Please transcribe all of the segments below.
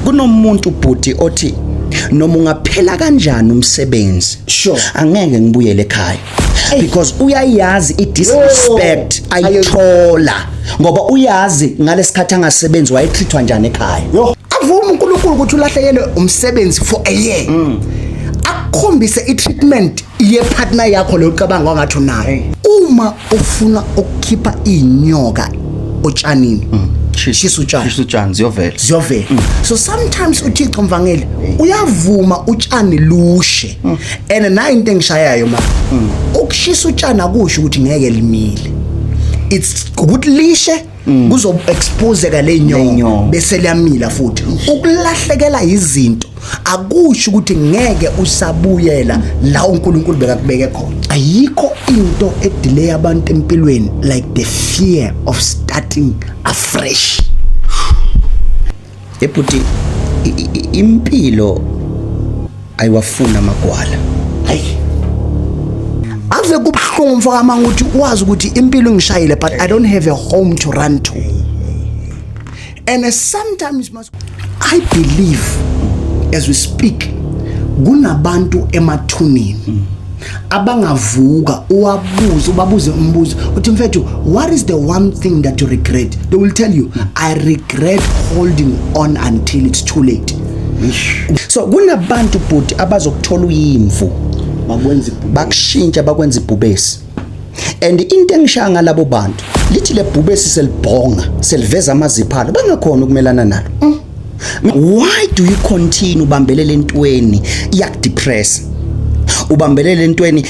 Kunomuntu bhuti othi noma ungaphela kanjani umsebenzi, angeke ngibuyele ekhaya, because uyayazi i-disrespect ayithola, ngoba uyazi ngalesikhathi angasebenzi wayetreatwa njani ekhaya. Yo, avuma uNkulunkulu ukuthi ulahlekelwe umsebenzi for a year, akukhombise i-treatment ye-partner yakho leyo ucabanga ngathi unayo. Uma ufuna ukukhipha inyoka otshanini, shisa utshani. Shisa utshani, ziyovela. Ziyovela. So sometimes uThixo, mvangeli, uyavuma utshani lushe. And nayo into engishayayo ma, ukushisa utshani akusho ukuthi ngeke limile, it's ukuthi lishe kuzo exposeka le nyoka, Lenyoka. bese liyamila futhi. Ukulahlekela izinto akusho ukuthi ngeke usabuyela la uNkulunkulu bekakubeke khona. Ayikho into edelay abantu empilweni like the fear of starting afresh. Ebhuti, impilo ayiwafuna amagwala. Hayi, ave kubuhlungu, mfoka, manga ukuthi wazi ukuthi impilo ingishayile, but I don't have a home to run to. And sometimes must I believe, as we speak, kunabantu emathuneni abangavuka, uwabuze, ubabuze umbuzo uthi, "Mfethu, what is the one thing that you regret?" They will tell you, "I regret holding on until it's too late." So kunabantu bhuti abazokuthola uyimvu, bakwenza bakushintsha, bakwenza ibhubesi. And into engishaya ngalabo bantu, lithi le bhubesi selibhonga, seliveza amaziphalo, bangakhona ukumelana nalo. Why do you continue ubambelele entweni iyakudepress, ubambelele entweni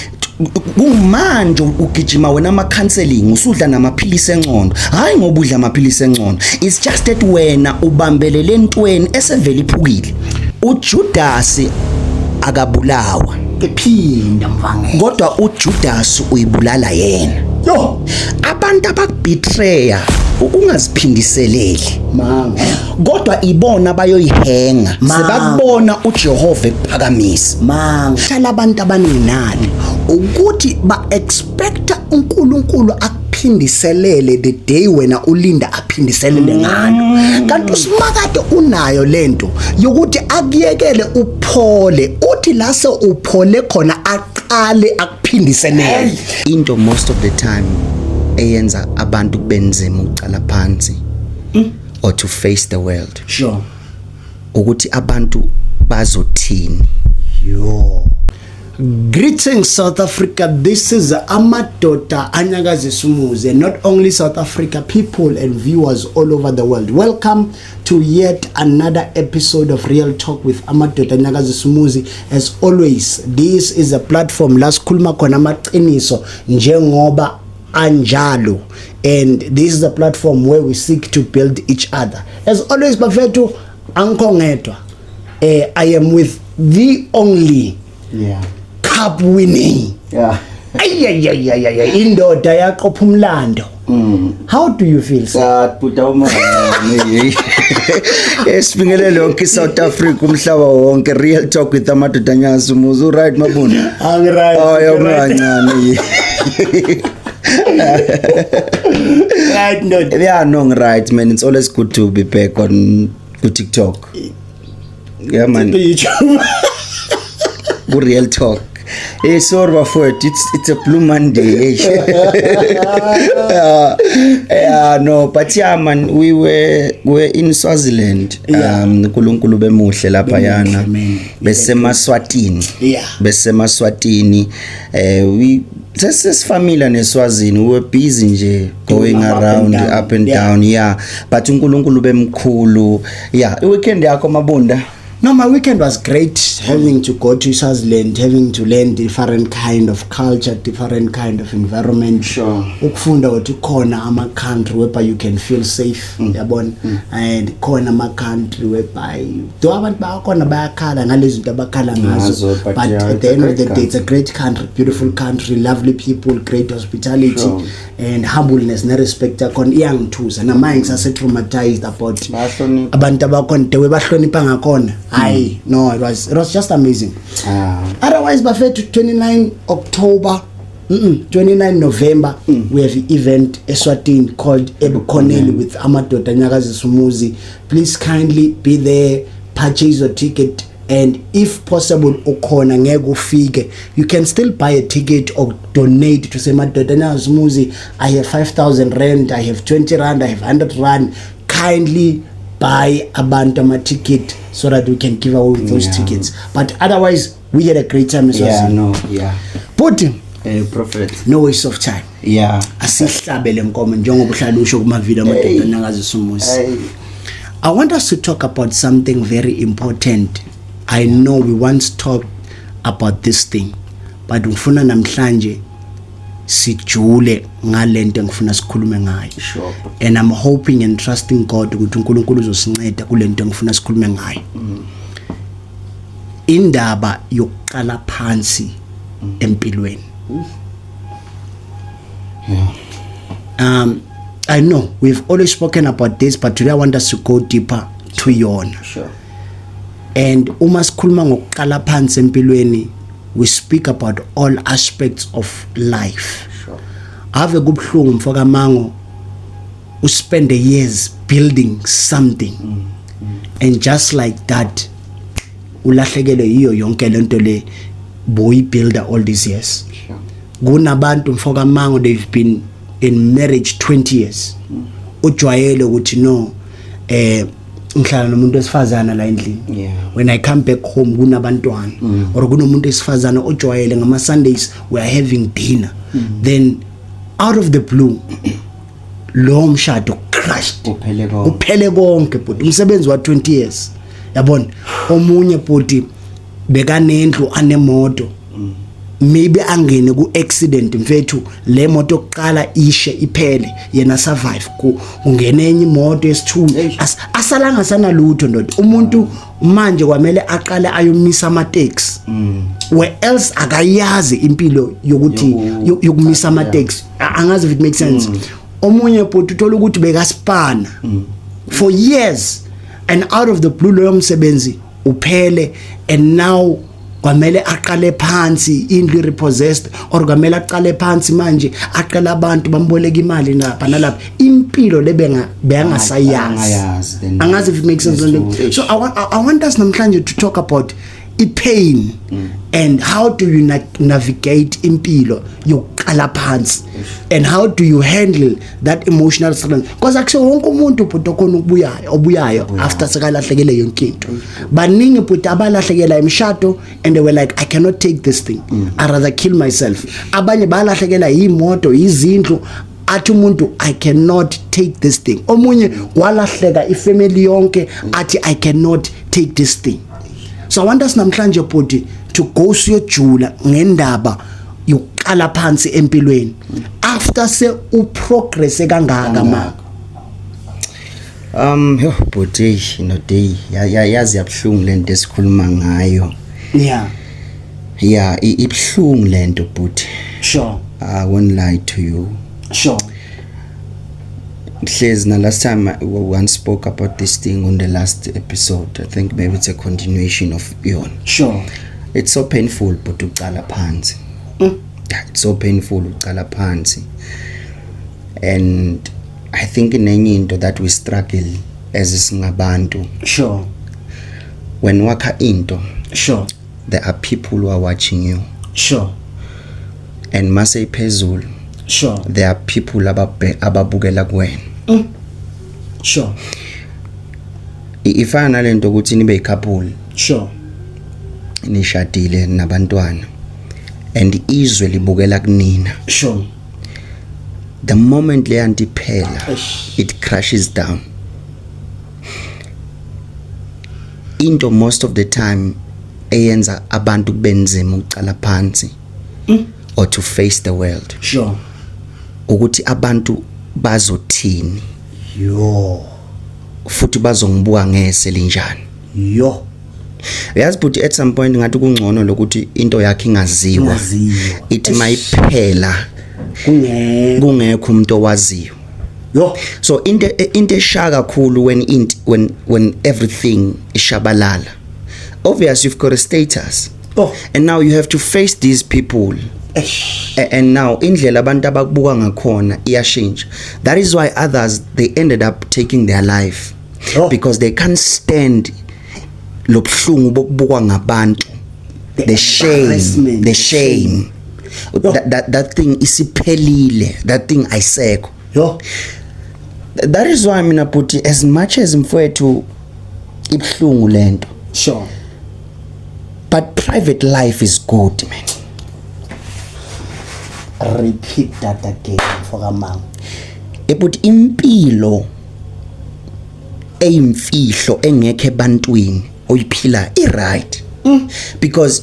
kumanje ugijima wena ama counseling, usudla namaphilisi engcondo? Hayi, ngoba udla amaphilisi engcondo, it's just that wena ubambelele entweni esevele iphukile. uJudas akabulawa. Ephinda, mvangeli. Kodwa uJudas uyibulala yena. Yo. Abantu abakubetraya, ungaziphindiseleli, Manga. Kodwa ibona bayoyihenga Manga. sebakubona uJehova ekuphakamisa. Manga hlala, abantu abaningi nani ukuthi ba expecta uNkulunkulu akuphindiselele the day wena ulinda aphindiselele ngalo, kanti usimakade unayo lento yokuthi akuyekele uphole, uthi la se uphole khona aqale akuphindiselele. Into most of the time eyenza abantu kube nzima ukucala phansi or to face the world, ukuthi abantu bazothini. Yo. Greetings, South Africa. This is Amadoda Anyakazisa Umuzi. And not only South Africa, people and viewers all over the world. Welcome to yet another episode of Real Talk with Amadoda Anyakazisa Umuzi. As always, this is a platform la sikhuluma khona amaqiniso njengoba anjalo, and this is a platform where we seek to build each other. As always, bafethu, angikho ngedwa. I am with the only cup winning, ayayayayay, indoda yaqopha umlando. How do you feel, sir? Cha bhuti, awumangani. Esibingelele yonke iSouth Africa, umhlaba wonke. Real Talk with Amadoda Anyakazisa Umuzi. Right, Mabunda? Angi-right. Oh, yawungancane. Right, ndoda? Yeah, no, right man. It's always good to be back on ku TikTok. Yeah man, YouTube. Ku Real Talk. Hey, sorry bafowethu, it's a blue Monday. Yeah, no, but yeah man, we were in Swaziland. uNkulunkulu bemuhle lapha yana. Man. Besemaswatini. Besemaswatini. We sesifamila neSwazini, we were busy nje going Up and around, down. up and down, yeah, but uNkulunkulu bemkhulu. Yeah, iweekend yakho, Mabunda? No, my weekend was great. Having to go to Swaziland, having to learn different kind of culture, different kind of environment. Ukufunda ukuthi khona ama country whereby you can feel safe, yabona? And khona ama country whereby though abantu bakhona bayakhala ngalezi zinto abakhala ngazo, Ngazo, but but yeah, at it's the a end of great the day, it's a country. Great country, beautiful country, lovely people, great hospitality and humbleness ne respect yakhona iyangithusa. Namanje ngisase traumatized about Bayahlonipha. Abantu abakhona, the way bahlonipha ngakhona. Hayi no, it was just amazing. Otherwise bafethu, 29 October. 29 November we have an event eSwatini called Ebukhoneni with Amadoda Anyakazisa Umuzi. Please kindly be there, purchase your ticket, and if possible ukhona ngeke ufike, you can still buy a ticket or donate to say, "Madoda Anyakazisa Umuzi, I have 5000 rand, I have 20 rand, I have 100 rand." Kindly buy abantu ama-ticket so that we can give away those tickets. But otherwise, we had a great time as Yeah, well. No, yeah. But Prophet. No waste of time. Asihlabe le nkomo njengoba uhlala usho kumavidiyo Amadoda Anyakazisa Umuzi. Hey. I want us to talk about something very important. I know we once talked about this thing, but ngifuna namhlanje sijule ngalento engifuna sikhulume ngayo. And I'm hoping and trusting God ukuthi uNkulunkulu uzosinceda kulento engifuna sikhulume ngayo. Indaba yokuqala phansi empilweni. I know we've always spoken about this, but today I want us to go deeper to yona. And uma sikhuluma ngokuqala phansi empilweni, we speak about all aspects of life. Ave kubhlungu, mfoka Mango, uspend years building something and just like that ulahlekelwe yiyo yonke lento le boyibuilda all these years. Kunabantu, mfoka Mango, they've been in marriage 20 years. Ujwayele ukuthi, no, ngihlala nomuntu wesifazana la endlini. When I come back home kunabantwana, or kunomuntu wesifazana ojwayele ngama Sundays we are having dinner. Then out of the blue lo mshado crashed. Uphele konke. Uphele konke, but umsebenzi wa 20 years, yabona. Omunye bhuti bekanendlu, anemoto, maybe angene ku accident, mfethu, le moto yokuqala ishe iphele, yena survive, kungena enye imoto yesithu. Asalanga sana lutho, ndoda. Umuntu manje kwamele aqale ayomisa ama taxi, where else akayazi impilo yokuthi yokumisa ama taxi. Angazi if it makes sense. Omunye bhuti uthola ukuthi bekaspana for years and out of the blue loyo msebenzi uphele and now kwamele aqale phansi, indlu repossessed, or kwamele aqale phansi manje, aqala abantu bamboleka imali napha nalapha, impilo lebenga bengasayazi. Angayazi, then. Angazi if it makes sense. Yes, true. So I want us namhlanje to talk about i-pain and how do you navigate impilo yokuqala phansi and how do you handle that emotional strength, because akusiwo wonke umuntu, bhuti, okhona ukubuyayo, obuyayo after sekalahlekele yonke into. Baningi, bhuti, abalahlekela imishado and they were like, "I cannot take this thing, I rather kill myself." Abanye balahlekela imoto, izindlu, athi umuntu, "I cannot take this thing." Omunye walahleka ifamily yonke, athi, "I cannot take this thing." So I want us namhlanje, bhuti, to go siyojula ngendaba yokuqala phansi empilweni after se uprogress kangaka ma. Yo bhuti, no day yazi yabhlungu lento esikhuluma ngayo. Yeah, ibhlungu lento, bhuti. I won't lie to you. Hlezi na last time we once spoke about this thing on the last episode. I think maybe it's a continuation of yona. It's so painful, but uqala phansi. Yeah, it's so painful uqala phansi. And I think nenye into that we struggle as singabantu, when wakha into, there are people who are watching you, and mase iphezulu, there are people ababukela kuwena. Ifana nalento ukuthi nibe yicouple, nishadile nabantwana, and izwe libukela kunina. The moment leyanto iphela, Eish. it crashes down into. Most of the time eyenza abantu kube nzima ukucala phansi or to face the world, ukuthi abantu bazothini, Yo. futhi bazongibuka ngese linjani. Yo. Yazi but at some point ngathi kungcono lokuthi into yakhe ingaziwa. Ingaziwa. Ithi mayiphela Kungekho. kungekho umuntu owaziyo. Yo. So into esha kakhulu when int when everything ishabalala, obvious you've got a status Oh. and now you have to face these people. And now indlela abantu abakubuka ngakhona iyashintsha. That is why others, they ended up taking their life because they can't stand lobuhlungu bokubukwa ngabantu, the shame, embarrassment. The shame. That thing isiphelile, that thing ayisekho. Yo. That is why mina bhuti, as much as mfowethu ibhlungu lento, but private life is good, man. Repeat that again for kaMango. But impilo eyimfihlo engekho ebantwini oyiphila i right, because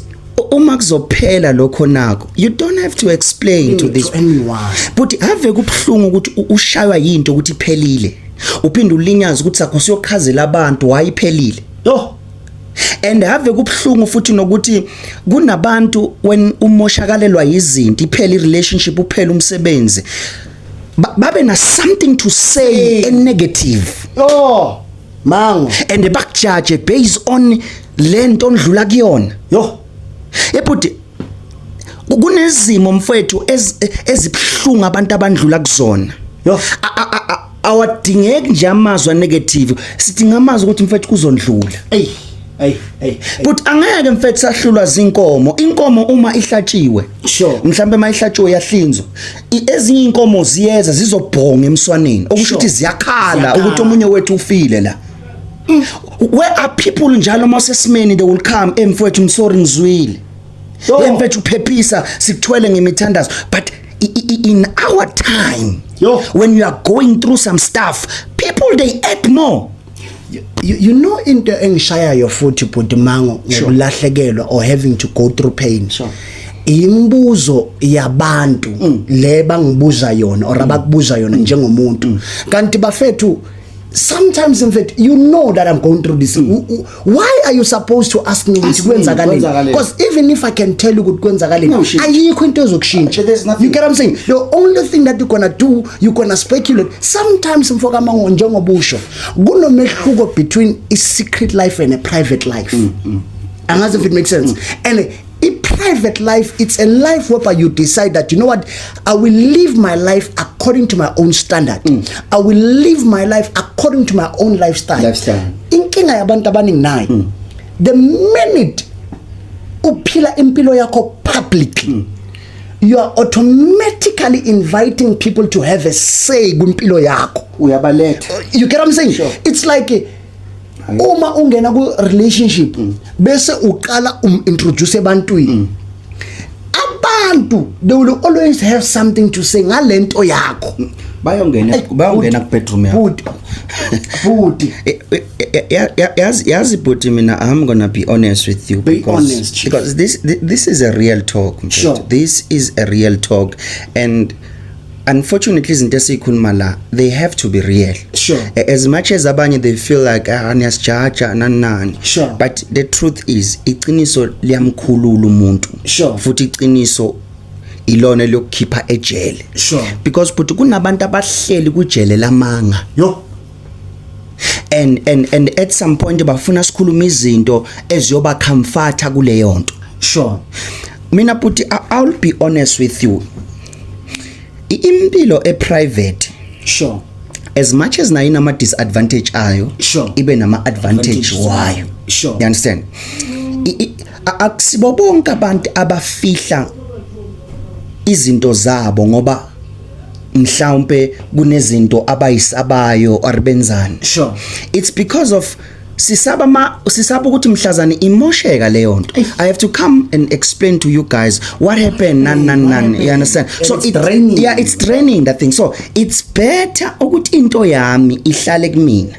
uma kuzophela lokho nako, you don't have to explain to this to anyone. But ave kubhlungu ukuthi ushaywa yinto ukuthi iphelile, uphinde ulinyaze ukuthi sakho siyochazela abantu why iphelile. Yo. And have kubhlungu futhi nokuthi kunabantu, when umoshakalelwa izinto, iphela i-relationship, uphela umsebenzi, babe na something to say a negative. Yo, Mango. And bakujaje based on lento ondlula kuyona. Yo. Ebhuti, kunezimo mfethu ezibhlungu abantu abandlula kuzona. Yo. Awadingeki nje amazwi negative, sidinga amazwi ukuthi mfethu kuzondlula. Ey, ey, ey. But angeke mfethu sahlulwa zinkomo. Inkomo uma ihlatshiwe, mhlambe mayihlatshiwe yahlinzwa, ezinye inkomo ziyeza zizobhonga emswaneni, okusho ukuthi ziyakhala Ziyakhala. ukuthi omunye wethu ufile la. Where are people njalo masesimeni, they will come, "Emfowethu, I'm sorry, ngizwile." Yo. Emfethu, uphephisa, sikuthwele ngemithandazo. But in our time, Yo. when you are going through some stuff, people, they add more. You know into engishayayo futhi bhuti Mango ngokulahlekelwa or having to go through pain, imibuzo yabantu le bangibuza yona or abakubuza yona njengomuntu. Kanti bafethu, sometimes in fact you know that I'm going through this. Why are you supposed to ask me ukuthi Ask me, kwenzakaleni? kwenzakaleni. Because even if I can tell you ukuthi kwenzakaleni, No, shit. ayikho into ezokushintsha. There's nothing. You get what I'm saying? The only thing that you're gonna do, you're gonna speculate. Sometimes mfoka Mango, njengobusho, kunomehluko between a secret life and a private life. Angazi if it makes sense. And a private life, it's a life whereby you decide that, you know what, I will live my life according to my own standard. I will live my life according to my own lifestyle. Lifestyle. Inkinga yabantu abaningi nayo, the minute uphila impilo yakho publicly, you are automatically inviting people to have a say kwimpilo yakho. Uyabaletha. You get what I'm saying? Sure. It's like uma ungena ku relationship bese uqala introduce ebantwini, abantu they will always have something to say ngalento yakho. Bayongena, bayongena ku bedroom yakho. Bhuti, bhuti. Yazi bhuti, mina I'm gonna be honest with you Be because honest, Chief. because this is a real talk, mfethu. This is a real talk, and unfortunately izinto esikhuluma la, they have to be real. As much as abanye they feel like, ah, niyasijaja nani nani, but the truth is iqiniso liyamkhulula umuntu. Futhi iqiniso ilona lokukhipha ejele. Because but kunabantu abahleli kujele lamanga. Yo. And at some point bafuna sikhuluma izinto eziyoba comforta kuleyo nto. Mina buti, I'll be honest with you, impilo e private, as much as nayo inama disadvantage ayo, ibe nama advantage Advantages. wayo. You understand? Akusibo bonke abantu abafihla izinto zabo ngoba mhlawumbe kunezinto abayisabayo or benzani. It's because of sisaba, ma sisaba ukuthi mhlazane imosheka leyo nto, I have to come and explain to you guys what happened, nan nan nan, you understand? And So it's draining. Yeah, it's draining, that thing. So it's better ukuthi into yami ihlale kumina,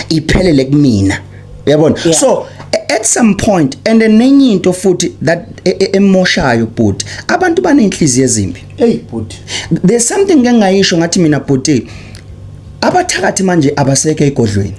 iphelele kumina, uyabona? Yeah. So at some point, and then nenye into futhi that emoshayo but abantu banenhliziyo ezimbi. Hey bhuti. There's something engayisho ngathi mina bhuti, abathakathi manje abasekho egodlweni.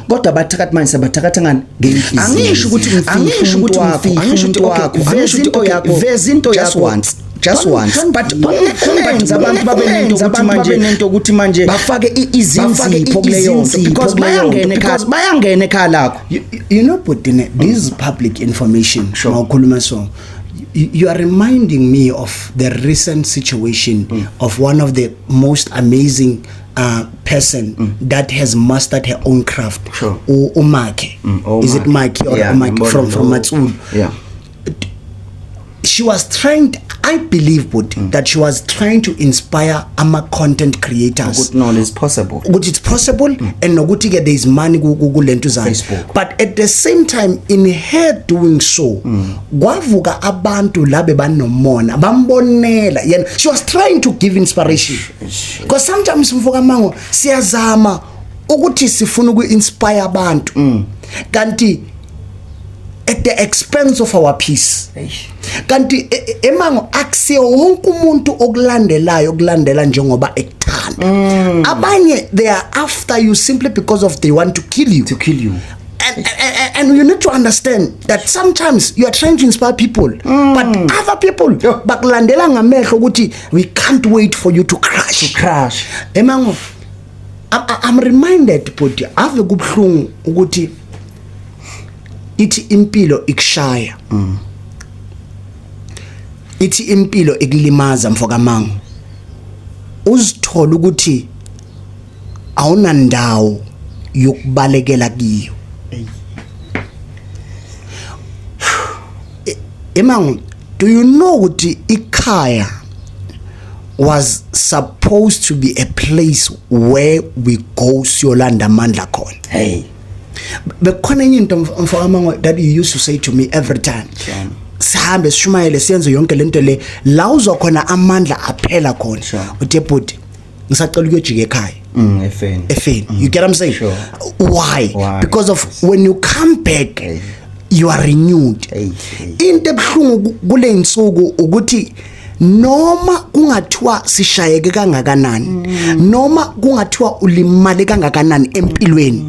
Kodwa abathakathi manje sebathakatha ngani? Ngenhliziyo. Angisho ukuthi mfihle Angisho ukuthi umuntu wakho, mfihle angisho umuntu ukuthi, okay, wakho, veza angisho ukuthi into okay, yakho. Veza into Just yakho. once. Just Don't- once. don't- But don't ungenza abantu babe nento ukuthi abantu manje babe nento ukuthi manje bafake bafake izinzipho kuleyo nto izinzipho because kuleyo nto, bayangena ekhaya, because bayangena ekhaya lakho. You know, Bhutine, this is public information. Mawukhuluma so. You are reminding me of the recent situation of one of the most amazing person that has mastered her own craft. Umakhe. Oh, Is it Makhe. Makhe or Yeah, Umakhe ngibona from lo- Matsulu? Yeah. She was trying to, I believe, but that she was trying to inspire ama content creators Ukuthi no, it's possible. Ukuthi it's possible and nokuthi ke there is money kulento zayo. Facebook. But at the same time, in her doing so, kwavuka abantu labe banomona, bambonela yena. She was trying to give inspiration, because sometimes, mfoka Mango, siyazama ukuthi sifuna uku-inspire abantu, kanti at the expense of our peace. Eish. Kanti emango, akusiyo wonke umuntu okulandelayo okulandela njengoba ekuthanda. Abanye, they are after you simply because of they want to kill you. To kill you. And you need to understand that sometimes you are trying to inspire people, but other people bakulandela ngamehlo ukuthi we can't wait for you to crash. Crash. Emango, I'm reminded, but ave kubhlungu ukuthi ithi impilo ikushaya, ithi impilo ikulimaza, mfokamango, uzithola ukuthi awunandawo yokubalekela kiyo. Emango, do you know ukuthi ikhaya was supposed to be a place where we go siyolanda amandla khona? Hey. Bekukhona enye into, mfokamango, that you used to say to me every time. Sihambe sishumayele, siyenze yonke lento le, la uzokhona amandla aphela khona. Uthe, "Bhuti, ngisacela ukuyojika ekhaya." Efeni. Efeni. You get what I'm saying? Sure. Why? Why? Because of when you come back, Hey. you are renewed. Hey, hey. Into ebhlungu kule insuku ukuthi noma kungathiwa sishayeke kangakanani, noma kungathiwa ulimale kangakanani empilweni,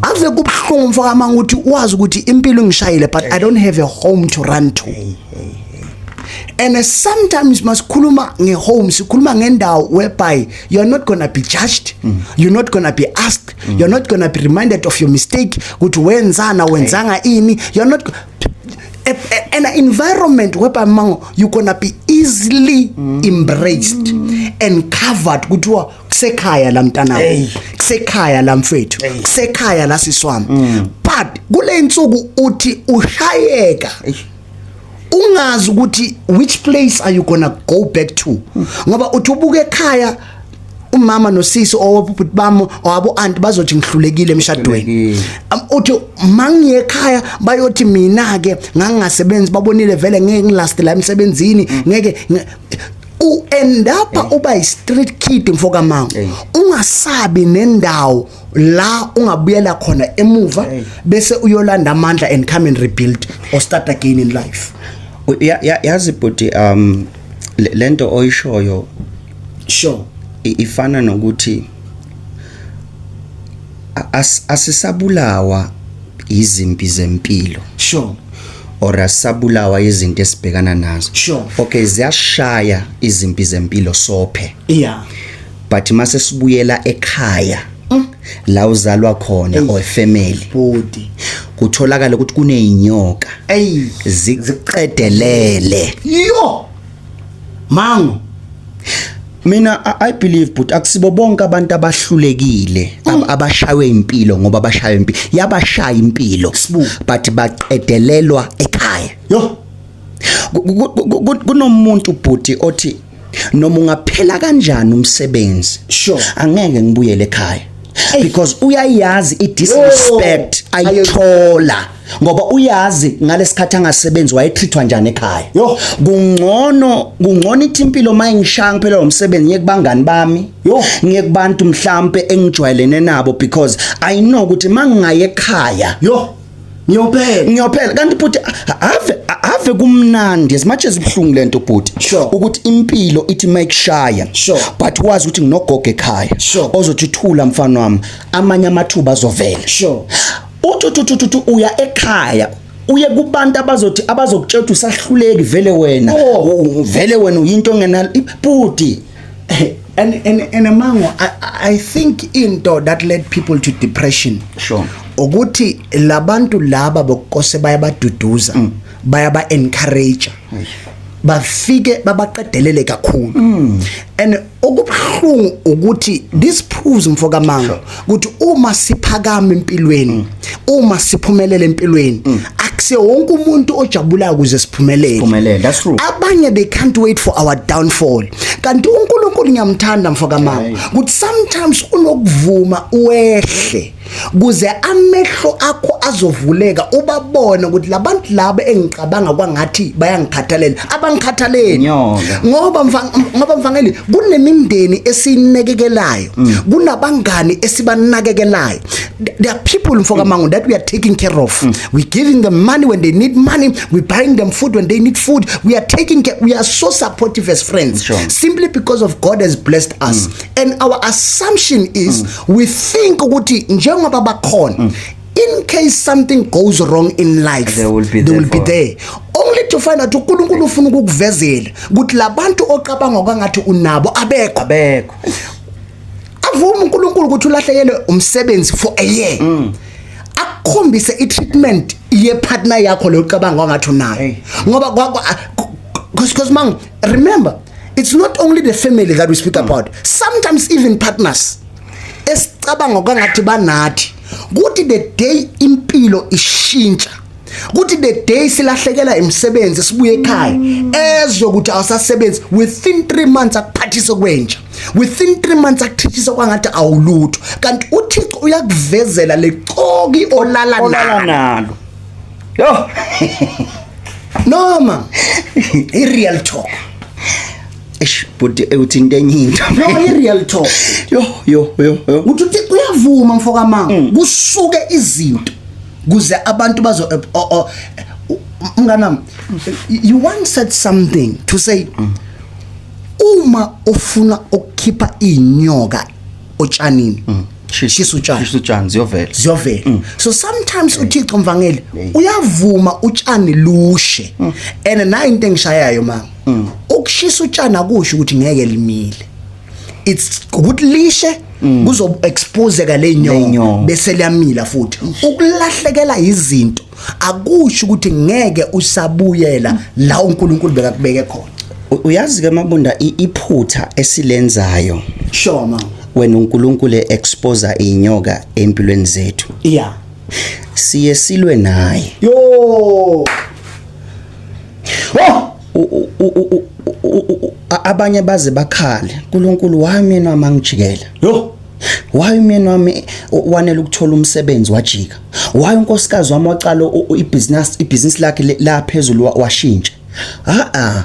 ave kubhlungu, mfokamanga, ukuthi wazi ukuthi impilo ingishayile, but I don't have a home to run to. And sometimes masikhuluma nge-home, sikhuluma ngendawo whereby you're not gonna be judged, you're not gonna be asked, you're not gonna be reminded of your mistake, ukuthi wenzana, wenzanga ini. You're not an environment whereby, mango, you're gonna be easily embraced and covered, kuthiwa kusekhaya la mntanami, Hey. kusekhaya la mfethu, kusekhaya la siswami. But kule insuku uthi ushayeka, ungazi ukuthi which place are you gonna go back to, ngoba uthi ubuke ekhaya, umama nosisi owabhuti bami owabo aunt bazothi ngihlulekile emshadweni. Ngihlulekile. Uthi mangiye ekhaya, bayothi mina ke ngangingasebenzi, babonile vele ngeke ngilast la emsebenzini, ngeke u end up uba i street kid, mfokamango. Hey. Ungasabi nendawo la ungabuyela khona emuva Hey. bese uyolanda amandla and come and rebuild or start again in life. Yazi bhuti, lento oyishoyo ifana nokuthi asisabulawa izimpi zempilo or asabulawa izinto esibhekana nazo. Okay, ziyashaya izimpi zempilo sophe, but mase sibuyela ekhaya la uzalwa khona or family, Body. kutholakala ukuthi kuneyinyoka Ey. ziqedelele. Yo, mango. Mina I believe, but akusibo bonke abantu abahlulekile abashaywe impilo, ngoba abashaywe impilo yabashaya impilo, Sibu. but baqedelelwa ekhaya. Yo. Kunomuntu bhuti othi noma ungaphela kanjani umsebenzi, angeke ngibuyele ekhaya, Ey. because uyayazi i-disrespect Yo. ayithola, ngoba uyazi ngalesikhathi angasebenzi wayetreatwa njani ekhaya. Yo. Kungcono ithi impilo mayingishaya ngiphela umsebenzi, ngiye kubangani bami, Yo. ngiye kubantu mhlambe engijwayelene nabo, because I know ukuthi mangingaye ekhaya, Yo, ngiyophela. Ngiyophela. Kanti bhuti, ave kumnandi, as much as ibhlungu lento bhuti, ukuthi impilo ithi mayikushaya, but wazi ukuthi nginogogo ekhaya ozothi, "Thula mfana wami, amanye amathuba azovela." Uthi uthi uthi uthi uya ekhaya, uye kubantu abazothi abazokutshela ukuthi usahluleki vele wena. Oh. Vele wena uyinto engenalo bhuti. And Mango, I think into that led people to depression ukuthi labantu laba bokose bayabaduduza. Bayaba encourage, bafike babaqedelele kakhulu, and okubuhlungu ukuthi this proves, mfokamango, ukuthi uma siphakama empilweni, uma siphumelele empilweni, akusiyo wonke umuntu ojabulayo ukuze siphumelele. Siphumelele, that's true. Abanye, they can't wait for our downfall. Kanti uNkulunkulu, ngiyamthanda mfokamango, ukuthi sometimes unokuvuma wehle kuze amehlo akho azovuleka, ubabone ukuthi labantu laba engicabanga kwangathi bayangikhathalela, abangikhathaleli. Inyoka. Ngoba mfangeli, kunemindeni esiyinakekelayo, kunabangani esibanakekelayo. There are people, mfokamango, that we are taking care of. We giving them money when they need money, we buying them food when they need food, we are taking care, we are so supportive as friends, simply because of God has blessed us, and our assumption is we think ukuthi njengoba bakhona, in case something goes wrong in life, They will be they there will be for- there, only to find out uNkulunkulu ufuna ukukuvezela ukuthi labantu ocabanga kwangathi unabo abekho. Abekho. Avuma uNkulunkulu ukuthi ulahlekelwe umsebenzi for a year, akukhombise i-treatment ye-partner yakho leyo ucabanga kwangathi unayo. Hey. Ngoba because man, remember, it's not only the family that we speak about. Sometimes even partners esicabanga kwangathi banathi, kuthi the day impilo ishintsha, kuthi the day silahlekela imisebenzi, sibuye ekhaya, ezwe ukuthi awusasebenzi, within 3 months akuphathise kwenja, within 3 months akuthithise kwangathi awulutho. Kanti uThixo uyakuvezela lecoki olala olala nalo. Nalo, yo. Noma i-real talk. Eish, but uthi into enye into. No, i-real talk. Yo yo yo yo. Uthi uThixo uyavuma, mfokamanga, kusuke izinto kuze abantu bazo mnganami, you once said something to say uma ufuna ukukhipha inyoka otshanini, shisa utshani. Shisa utshani, ziyovela. Ziyovela. So sometimes uThixo, mvangeli, uyavuma utshani lushe, and nayo into engishayayo ma ukushisa utshani akusho ukuthi ngeke limile. It's ukuthi lishe kuzo exposeka le nyoka, Lenyoka. bese liyamila futhi. Ukulahlekela izinto akusho ukuthi ngeke usabuyela la uNkulunkulu bekakubeke khona. Uyazi ke Mabunda, iphutha esilenzayo Sure, ma. wena uNkulunkulu expose inyoka empilweni zethu, siye silwe naye. Yo, oh. Abanye baze bakhale, "uNkulunkulu wami, umyeni wami angijikela." Yo. Why umyeni wami wanele ukuthola umsebenzi wajika? Why unkosikazi wami wacala ibhizinisi lakhe la phezulu washintsha? A a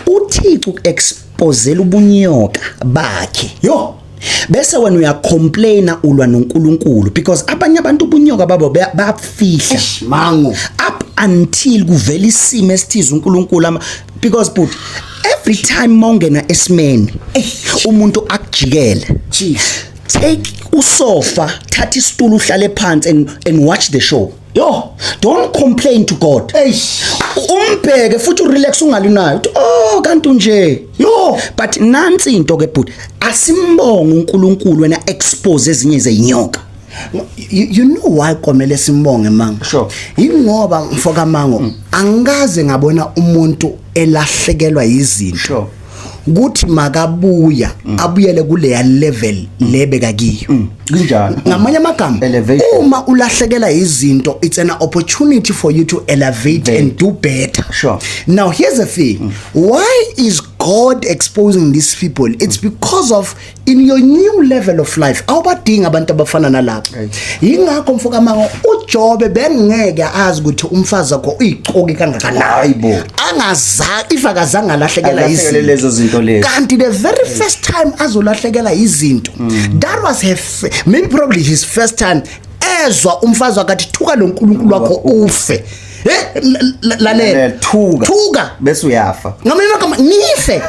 uThixo ukuexposela ubunyoka bakhe. Yo. Bese wena uyacomplaina, ulwa noNkulunkulu, because abanye abantu ubunyoka babo bayabufihla Mango. up until kuvela isimo esithize uNkulunkulu ama, because but every time mawungena esimeni, umuntu akujikele, Chief. take usofa, thatha isitulo, uhlale phansi and watch the show. Yo. Don't complain to God. Eish. Umbheke futhi urelax, ungali nayo uthi, "Oh, kanti nje." Yo. But nansi into ke but asimbonge uNkulunkulu wena expose ezinye zezinyoka. You know why komele simbonge, mango? Sure. Ingoba, mfoka mango, angikaze ngabona umuntu elahlekelwa izinto kuthi makabuya abuyele kuleya level lebeka kiyo. Kunjalo. Ngamanye amagama, Elevation. uma ulahlekela izinto, it's an opportunity for you to elevate and do better. Now here's the thing: why is God exposing these people? It's because of in your new level of life awubadingi abantu abafana nalabo. Yingakho, mfokamango, uJobe bengeke azi ukuthi umfazi wakho uyixoki kangakanani Hayibo. angaza if akazange alahlekela Alahlekele izinto. Lezo zinto lezo. Kanti the very first time azolahlekela izinto, that was her maybe probably his first time ezwa umfazi wakhe athi, "Thuka lo nkulunkulu wakho ufe." Lalela. Thuka. Thuka. Bese uyafa. Ngamanye amagama, nife.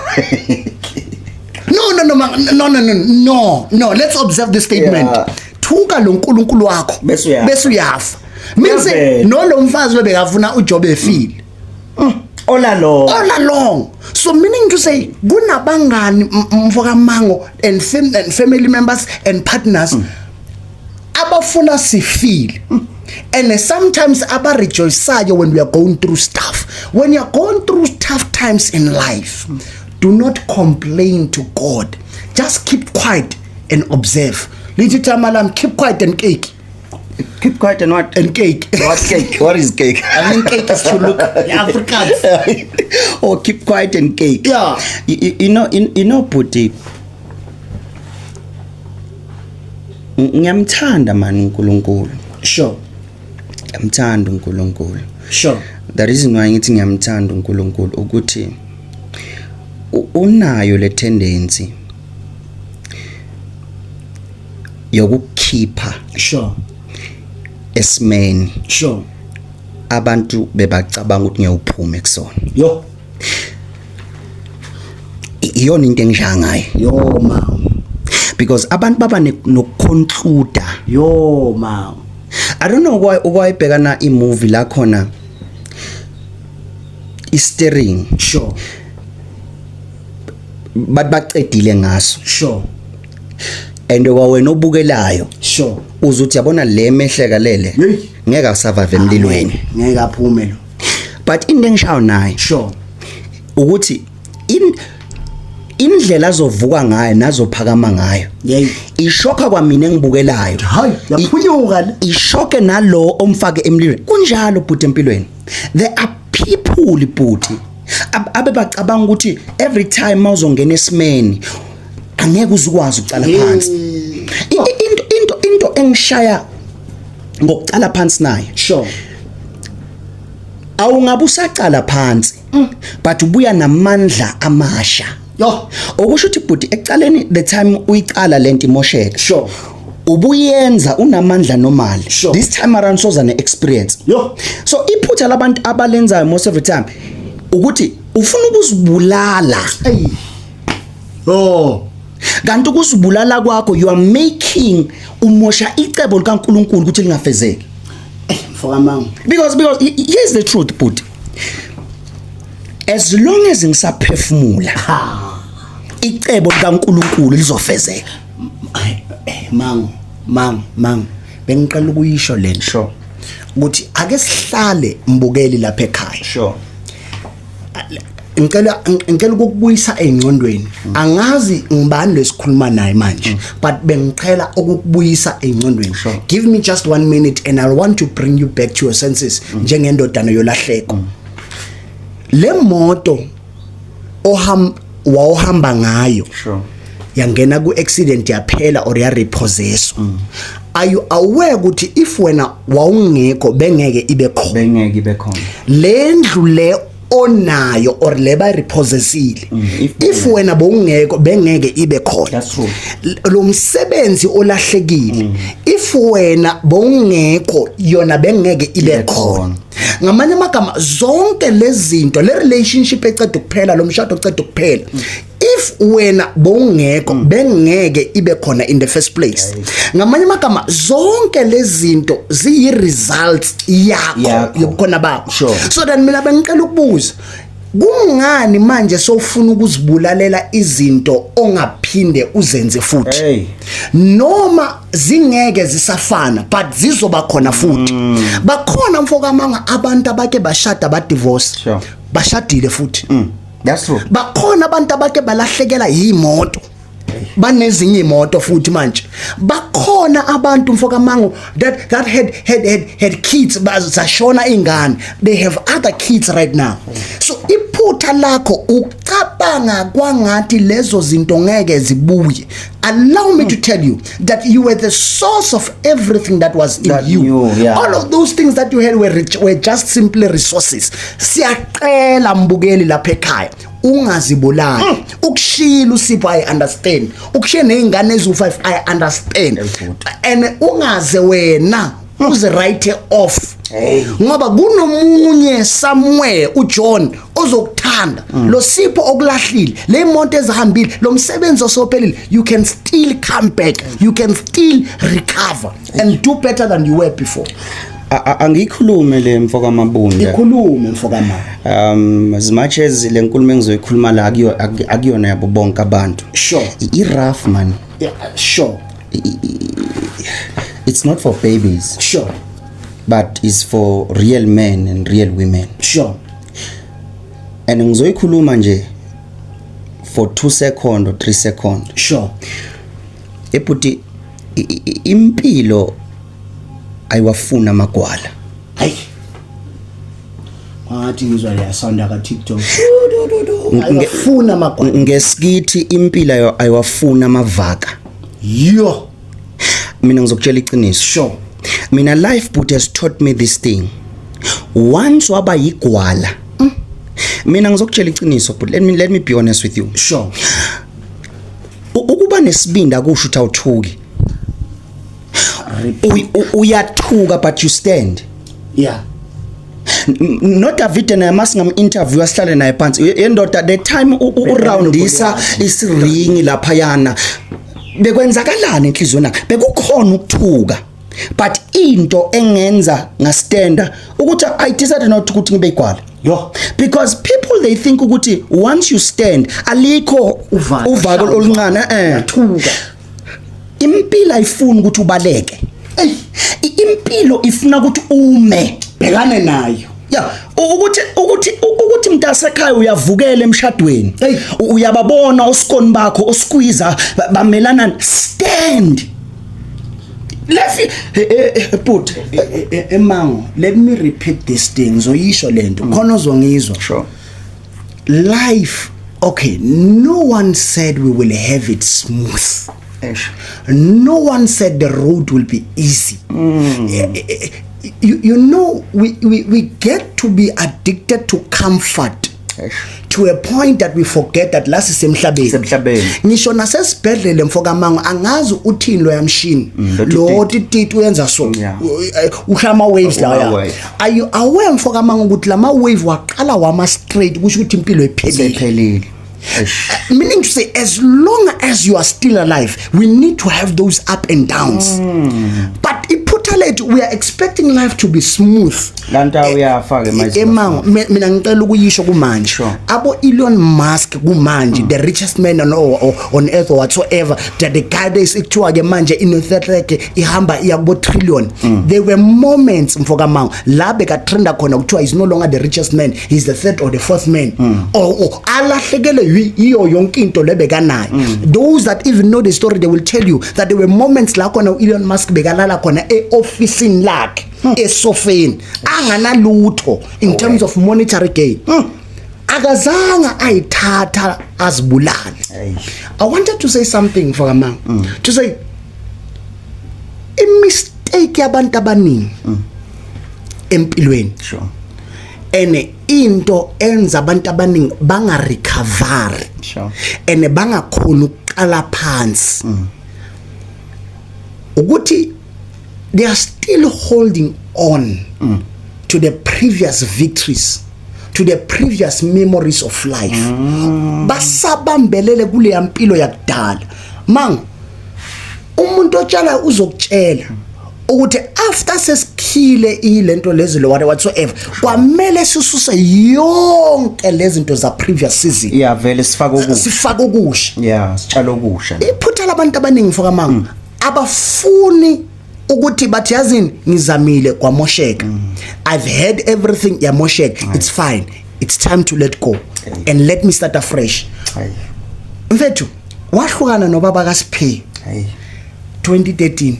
No, no, no, no, no, no, no, no, let's observe this statement. Thuka lo nkulunkulu wakho Bese uyafa. bese uyafa means Uyavela. no, lo mfazi bebekafuna uJobe efile All along. All along. So meaning to say kunabangani, mfokamango, and family members and partners abafuna sifile. And sometimes abarejoiceayo when we are going through stuff. When you are going through tough times in life, do not complain to God. Just keep quiet and observe. Lithi igama lami, keep quiet and cake. Keep quiet and what? And cake. What cake? What is cake? I mean, cake is to look Afrikaans. Or keep quiet and cake. Yeah. You know, Bhuti, ngiyamthanda man uNkulunkulu. Ngiyamthanda uNkulunkulu. The reason why ngithi ngiyamthanda uNkulunkulu ukuthi unayo le tendency yokukhipha esimeni abantu bebacabanga ukuthi ngiyawuphuma kusona. Yo. Iyona into engishaya ngayo. Yo ma. Because abantu baba nokuconcluda. Yo ma. I don't know why ukwayibhekana imovie la khona i-steering bathi bacedile ngaso and kwawena obukelayo uzuthi yabona le mehleka lele Hey. ngeke asurvive emlilweni. Ngeke aphume lo. But into engishayo nayo ukuthi in indlela azovuka ngayo nazophakama ngayo ishokha kwamina engibukelayo. Hayi, yaphunyuka le. Ishoke nalo omfake emlilweni. Kunjalo bhuti empilweni. There are people, bhuti, abebacabanga ukuthi every time mawuzongena esimeni angeke uzukwazi ukucala phansi. Into engishaya ngokucala phansi nayo, awungabe usacala phansi, but ubuya namandla amasha. Yo. Okusho ukuthi bhuti, ekucaleni, the time uyicala lento imosheka, ubuyenza unamandla normal. This time around soza ne-experience. Yo. So iphutha labantu abalenzayo most of the time ukuthi ufuna ukuzibulala. Hey. Oh. Kanti ukuzibulala kwakho, you are making umosha icebo likaNkuluNkulu ukuthi lingafezeki. Eh, mfoka mama. Because here's the truth, bhuti, as long as ngisaphefumula, icebo likaNkuluNkulu lizofezeka. Eh, mango, mango, mango. Bengiqala ukuyisho lento. Ukuthi ake sihlale, mbukeli lapha ekhaya. Ngicela ukukubuyisa engcondweni. Angazi ngibani lesikhuluma naye manje, but bengicela ukukubuyisa engcondweni. Give me just 1 minute and I want to bring you back to your senses njengendodana yolahleko. Le moto oham wawuhamba ngayo yangena ku accident, yaphela or ya repossess. Are you aware ukuthi if wena wawungekho bengeke ibe khona? Bengeke ibe khona. Le ndlu le onayo or le ba repossessile, if if wena bowungekho bengeke ibe khona. That's true. Lo msebenzi olahlekile, if wena bowungekho yona bengeke ibe Ibe khona. khona. Ngamanye amagama, zonke lezi zinto, le relationship eceda ukuphela, lo mshado oceda ukuphela, if wena bowungekho bengeke ibe khona in the first place. Ngamanye amagama, zonke lezi zinto ziyi results yakho Yakho. yobukhona bakho. So then mina bengicela ukubuza, kungani manje sofuna ukuzibulalela izinto ongaphinde uzenze futhi? Hey. Noma zingeke zisafana, but zizoba khona futhi. Bakhona, mfokamanga, abantu abake bashada, ba divorce, bashadile futhi. That's true. Bakhona abantu abake balahlekela yimoto, banezinye imoto futhi manje. Bakhona abantu, mfokamango, that had kids, bazashona ingane, they have other kids right now. So iphutha lakho ucabanga kwangathi lezo zinto ngeke zibuye. Allow me to tell you that you were the source of everything that was in That you. you, yeah. All of those things that you had were just simply resources. Siyacela, mbukeli lapha ekhaya, ungazibulali. Ukushila uSipho, I understand. Ukushiye nezingane ezu5, I understand. Ezifuthi. And ungaze wena uze write off Hey. ngoba kunomunye somewhere, uJohn, ozokuthanda. Lo Sipho okulahlile, le moto ezihambile, lo msebenzi osophelile, you can still come back, you can still recover and do better than you were before. Angiyikhulume le, mfoka Mabunda. Ikhulume, mfokamama. As much as le nkulumo engizoyikhuluma la akuyona yabo bonke abantu. I rough man. It's not for babies. But is for real men and real women. And ngizoyikhuluma nje for 2 second or 3 second. Ebhuti, impilo ayiwafuna amagwala. Hayi, ngathi ngizwa le sound ka TikTok, ayifuna amagwala. Ngesikithi impilo ayiwafuna amavaka. Yo. Mina ngizokutshela iqiniso. Mina, life, but has taught me this thing: once waba yigwala, mina ngizokutshela iqiniso, but let me be honest with you. Ukuba nesibindi akusho ukuthi awuthuki. Uyathuka, but you stand. NoDavid naye, masingam interview, asihlale naye phansi, yendoda, the time uroundisa isiringi laphayana, bekwenzakalani enhliziyweni yakhe? Bekukhona ukuthuka, but into engenza ngastanda ukuthi I decided not ukuthi ngibe igwala. Yo. Because people, they think ukuthi once you stand, alikho uvalo, uvalo ushaya oluncane. Uyathuka. Impilo ayifuni ukuthi ubaleke. Impilo ifuna ukuthi ume. Bhekane nayo. Ya, ukuthi mntasekhaya uyavukela emshadweni. Hey. Uyababona osikoni bakho oskwiza bamelana, stand lefi but Emango, let me repeat this thing, ngizoyisho lento khona ozongizwa. Life, okay, no one said we will have it smooth. Eish. No one said the road will be easy. You know, we get to be addicted to comfort Eish. To a point that we forget that la sisemhlabeni. Sisemhlabeni. Ngisho nasesibhedlele, mfokamango, angazi uthini lo yamshini lo lo tititi uyenza so ushaya ama waves la ya. Ama-waves. Are you aware, mfokamango, ukuthi lama wave waqala wama straight, kusho ukuthi impilo iphelile? Sephelile. Eish. Meaning to say, as long as you are still alive, we need to have those up and downs, but iphutha lethu, we are expecting life to be smooth. Lanto uyafaka emazi. Emango, mina ngicela ukuyisho kumanje. Abo Elon Musk kumanje, the richest man on earth or whatsoever, that the guy that is ekuthiwa ke manje inothetleke ihamba iya kubo trillion, there were moments, mfokamango, la beka trenda khona kuthiwa is no longer the richest man, he's the third or the fourth man, or alahlekele yiyo yonke into lebekanayo. Those that even know the story, they will tell you that there were moments la khona Elon Musk bekalala khona e-ofisini lakhe esofeni, anganalutho in terms of monetary gain. Akazange ayithatha azibulale. Eish. I wanted to say something for a man to say imistake yabantu abaningi empilweni ene into enza abantu abaningi banga recover ene bangakhona ukuqala phansi ukuthi they are still holding on to the previous victories, to the previous memories of life. Basabambelele kule yampilo yakudala. Mang umuntu otshala uzokutshela ukuthi after sesikhile ilento lezi lo whatsoever, kwamele sisuse yonke lezi zinto za previous season. Yeah, vele sifake okusha. Sifake okusha. Yeah, sitshala okusha. Iphutha labantu abaningi, mfokamanga, abafuni ukuthi bathi, yazini, ngizamile kwamosheka, I've had everything, yamosheka, it's fine, it's time to let go and let me start afresh. Hayi. Mfethu, wahlukana nobaba kaSiphe Hayi. 2013,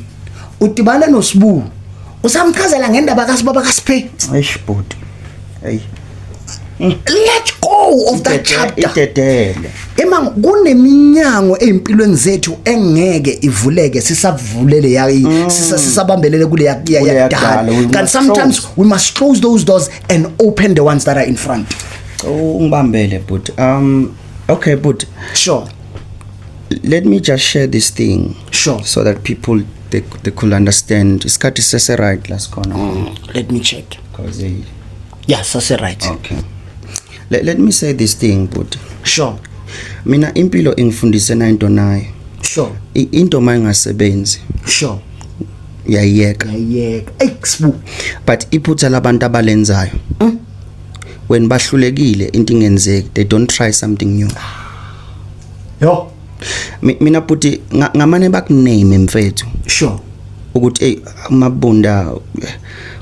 udibana noSibu, usamchazela ngendaba kasibaba kaSiphe. Eish, bhuti. Hey. Let go of that chapter. Idedele. Ema kuneminyango ezimpilweni zethu engeke ivuleke sisavulele ya sisabambelele kule ya Kule yakudala. yakudala. We Kanti must sometimes close. we must close those doors and open the ones that are in front. Ungibambele, but okay, but let me just share this thing so that people, they could understand. Isikhathi sese right la sikhona? Let me check. Because they Yes, that's right. Okay. Let me say this thing, but mina impilo ingifundise na into nayo. Into mayingasebenzi, uyayiyeka. Yayeka, exbu. But iphutha labantu abalenzayo, when bahlulekile, into ingenzeki, they don't try something new. Yo. Mina bhuti, ngamane bakuname, mfethu. Ukuthi hey, uMabunda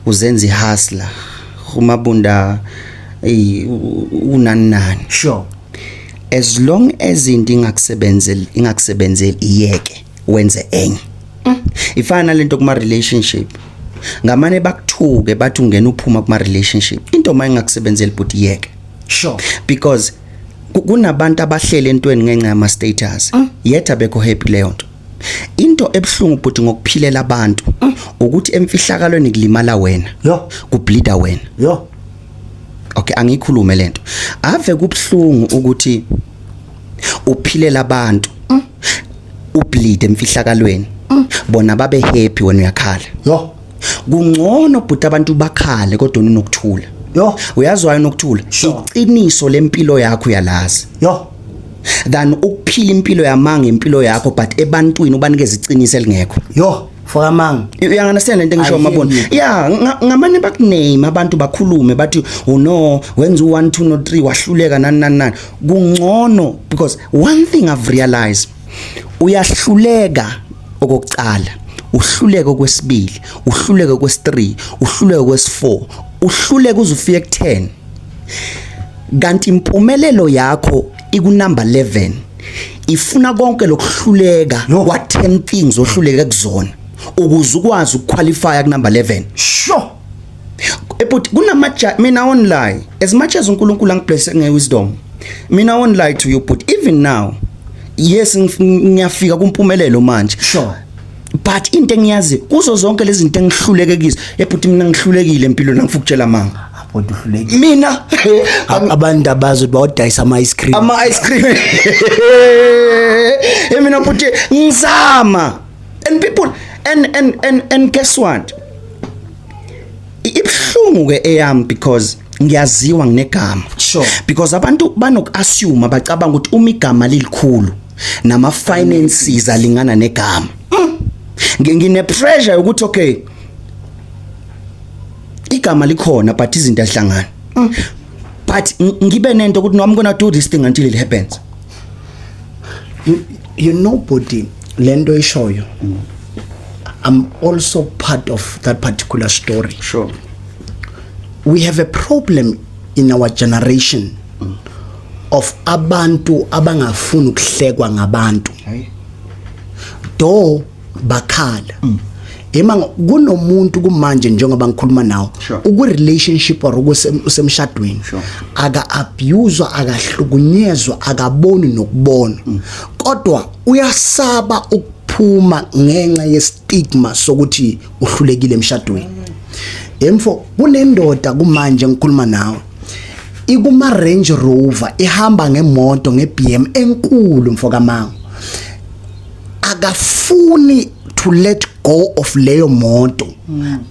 uzenza ihustler, uMabunda hey unani nani. As long as into ingakusebenzeli, ingakusebenzeli, iyeke, wenze enye. Ifana nalento kuma relationship, ngamane bakuthuke bathi ungena uphuma kuma relationship. Into mayingakusebenzeli, but iyeke. Because kunabantu abahlele entweni ngenxa yama status, yet abekho happy leyo nto. Into ebhlungu, but ngokuphilela abantu ukuthi emfihlakalweni kulimala wena, kubleeda wena. Okay, angikhulume lento. Ave kubhlungu ukuthi uphilela abantu, ubleed emfihlakalweni, bona babe happy, wena uyakhala. Kungcono, but abantu bakhale kodwa unokuthula. Uyazwayo nokuthula. Iqiniso lempilo yakho uyalazi than ukuphila impilo yamanga, impilo yakho, but ebantwini ubanikeza iqiniso elingekho. Yo, fokamanga. Uyangunderstand lento engisho? I hear Mabona. you. Yeah, ngamane bakuname, abantu bakhulume bathi, "Oh no, wenza u1 2 no 3, wahluleka nani nani nani." Kungcono, because one thing I've realized, uyahluleka okokuqala, uhluleke okwesibili, uhluleke kwesi3, uhluleke kwesi4, uhluleke uze ufike ku10, kanti impumelelo yakho ikunumber 11. Ifuna konke lokuhluleka kwa 10 things ohluleke kuzona ukuze ukwazi ukuqualify ku number 11. But kunamaja, mina I won't lie, as much as uNkulunkulu angibless ngewisdom, mina I won't lie to you, but even now, yes, ngiyafika kumpumelelo manje. But into engiyazi kuzo zonke lezi zinto engihluleke kizo, ebhuti, mina ngihlulekile empilweni, angifuni ukutshela manga. Bhuti, uhlulekile. Mina Abantu abazi ukuthi bawudayisa ama ice cream. Ama ice cream. Mina, bhuti, ngizama and people and guess what, ibhlungu ke eyami because ngiyaziwa, nginegama. Because abantu banokuassume, bacabanga ukuthi uma igama lilikhulu, nama finances alingana negama. Ngine pressure ukuthi okay, igama likhona but izinto azihlangani, but ngibe nento ukuthi no, I'm going to do this thing until it happens. You know bhuti, lento ishoyo, I'm also part of that particular story. We have a problem in our generation of abantu abangafuni ukuhlekwa ngabantu. Hayi. Do bakhala ema kunomuntu kumanje njengoba ngikhuluma nawe, uku relationship or usemshadweni, aka abuse, akahlukunyezwa, akaboni nokubona, kodwa uyasaba ukuphuma ngenxa yestigma sokuthi uhlulekile emshadweni. Emfo, kunendoda kumanje ngikhuluma nawe ikuma Range Rover, ihamba ngemoto, ngeBM enkulu, mfokamango. Akafuni to let go of leyo moto,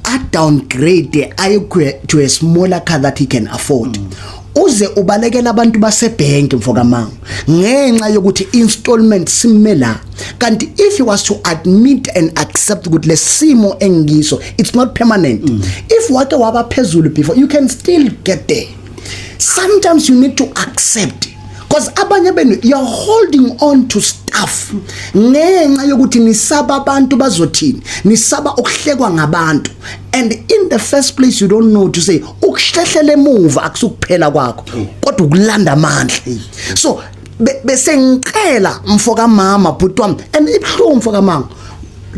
a downgrade aye to a smaller car that he can afford. Uze ubalekela abantu basebhenki, mfokamango, ngenxa yokuthi installment sime la. Kanti if he was to admit and accept ukuthi lesimo engiso, it's not permanent, if wake waba phezulu before, you can still get there. Sometimes you need to accept, because abanye benu, you're holding on to stuff ngenxa yokuthi nisaba abantu bazothini, nisaba ukuhlekwa ngabantu. And in the first place, you don't know to say ukuhlehlela emuva akusukuphela kwakho, kodwa ukulanda amandla. So bese ngicela, mfoka mama, bhuti wami, and ibhlungu, mfoka mama.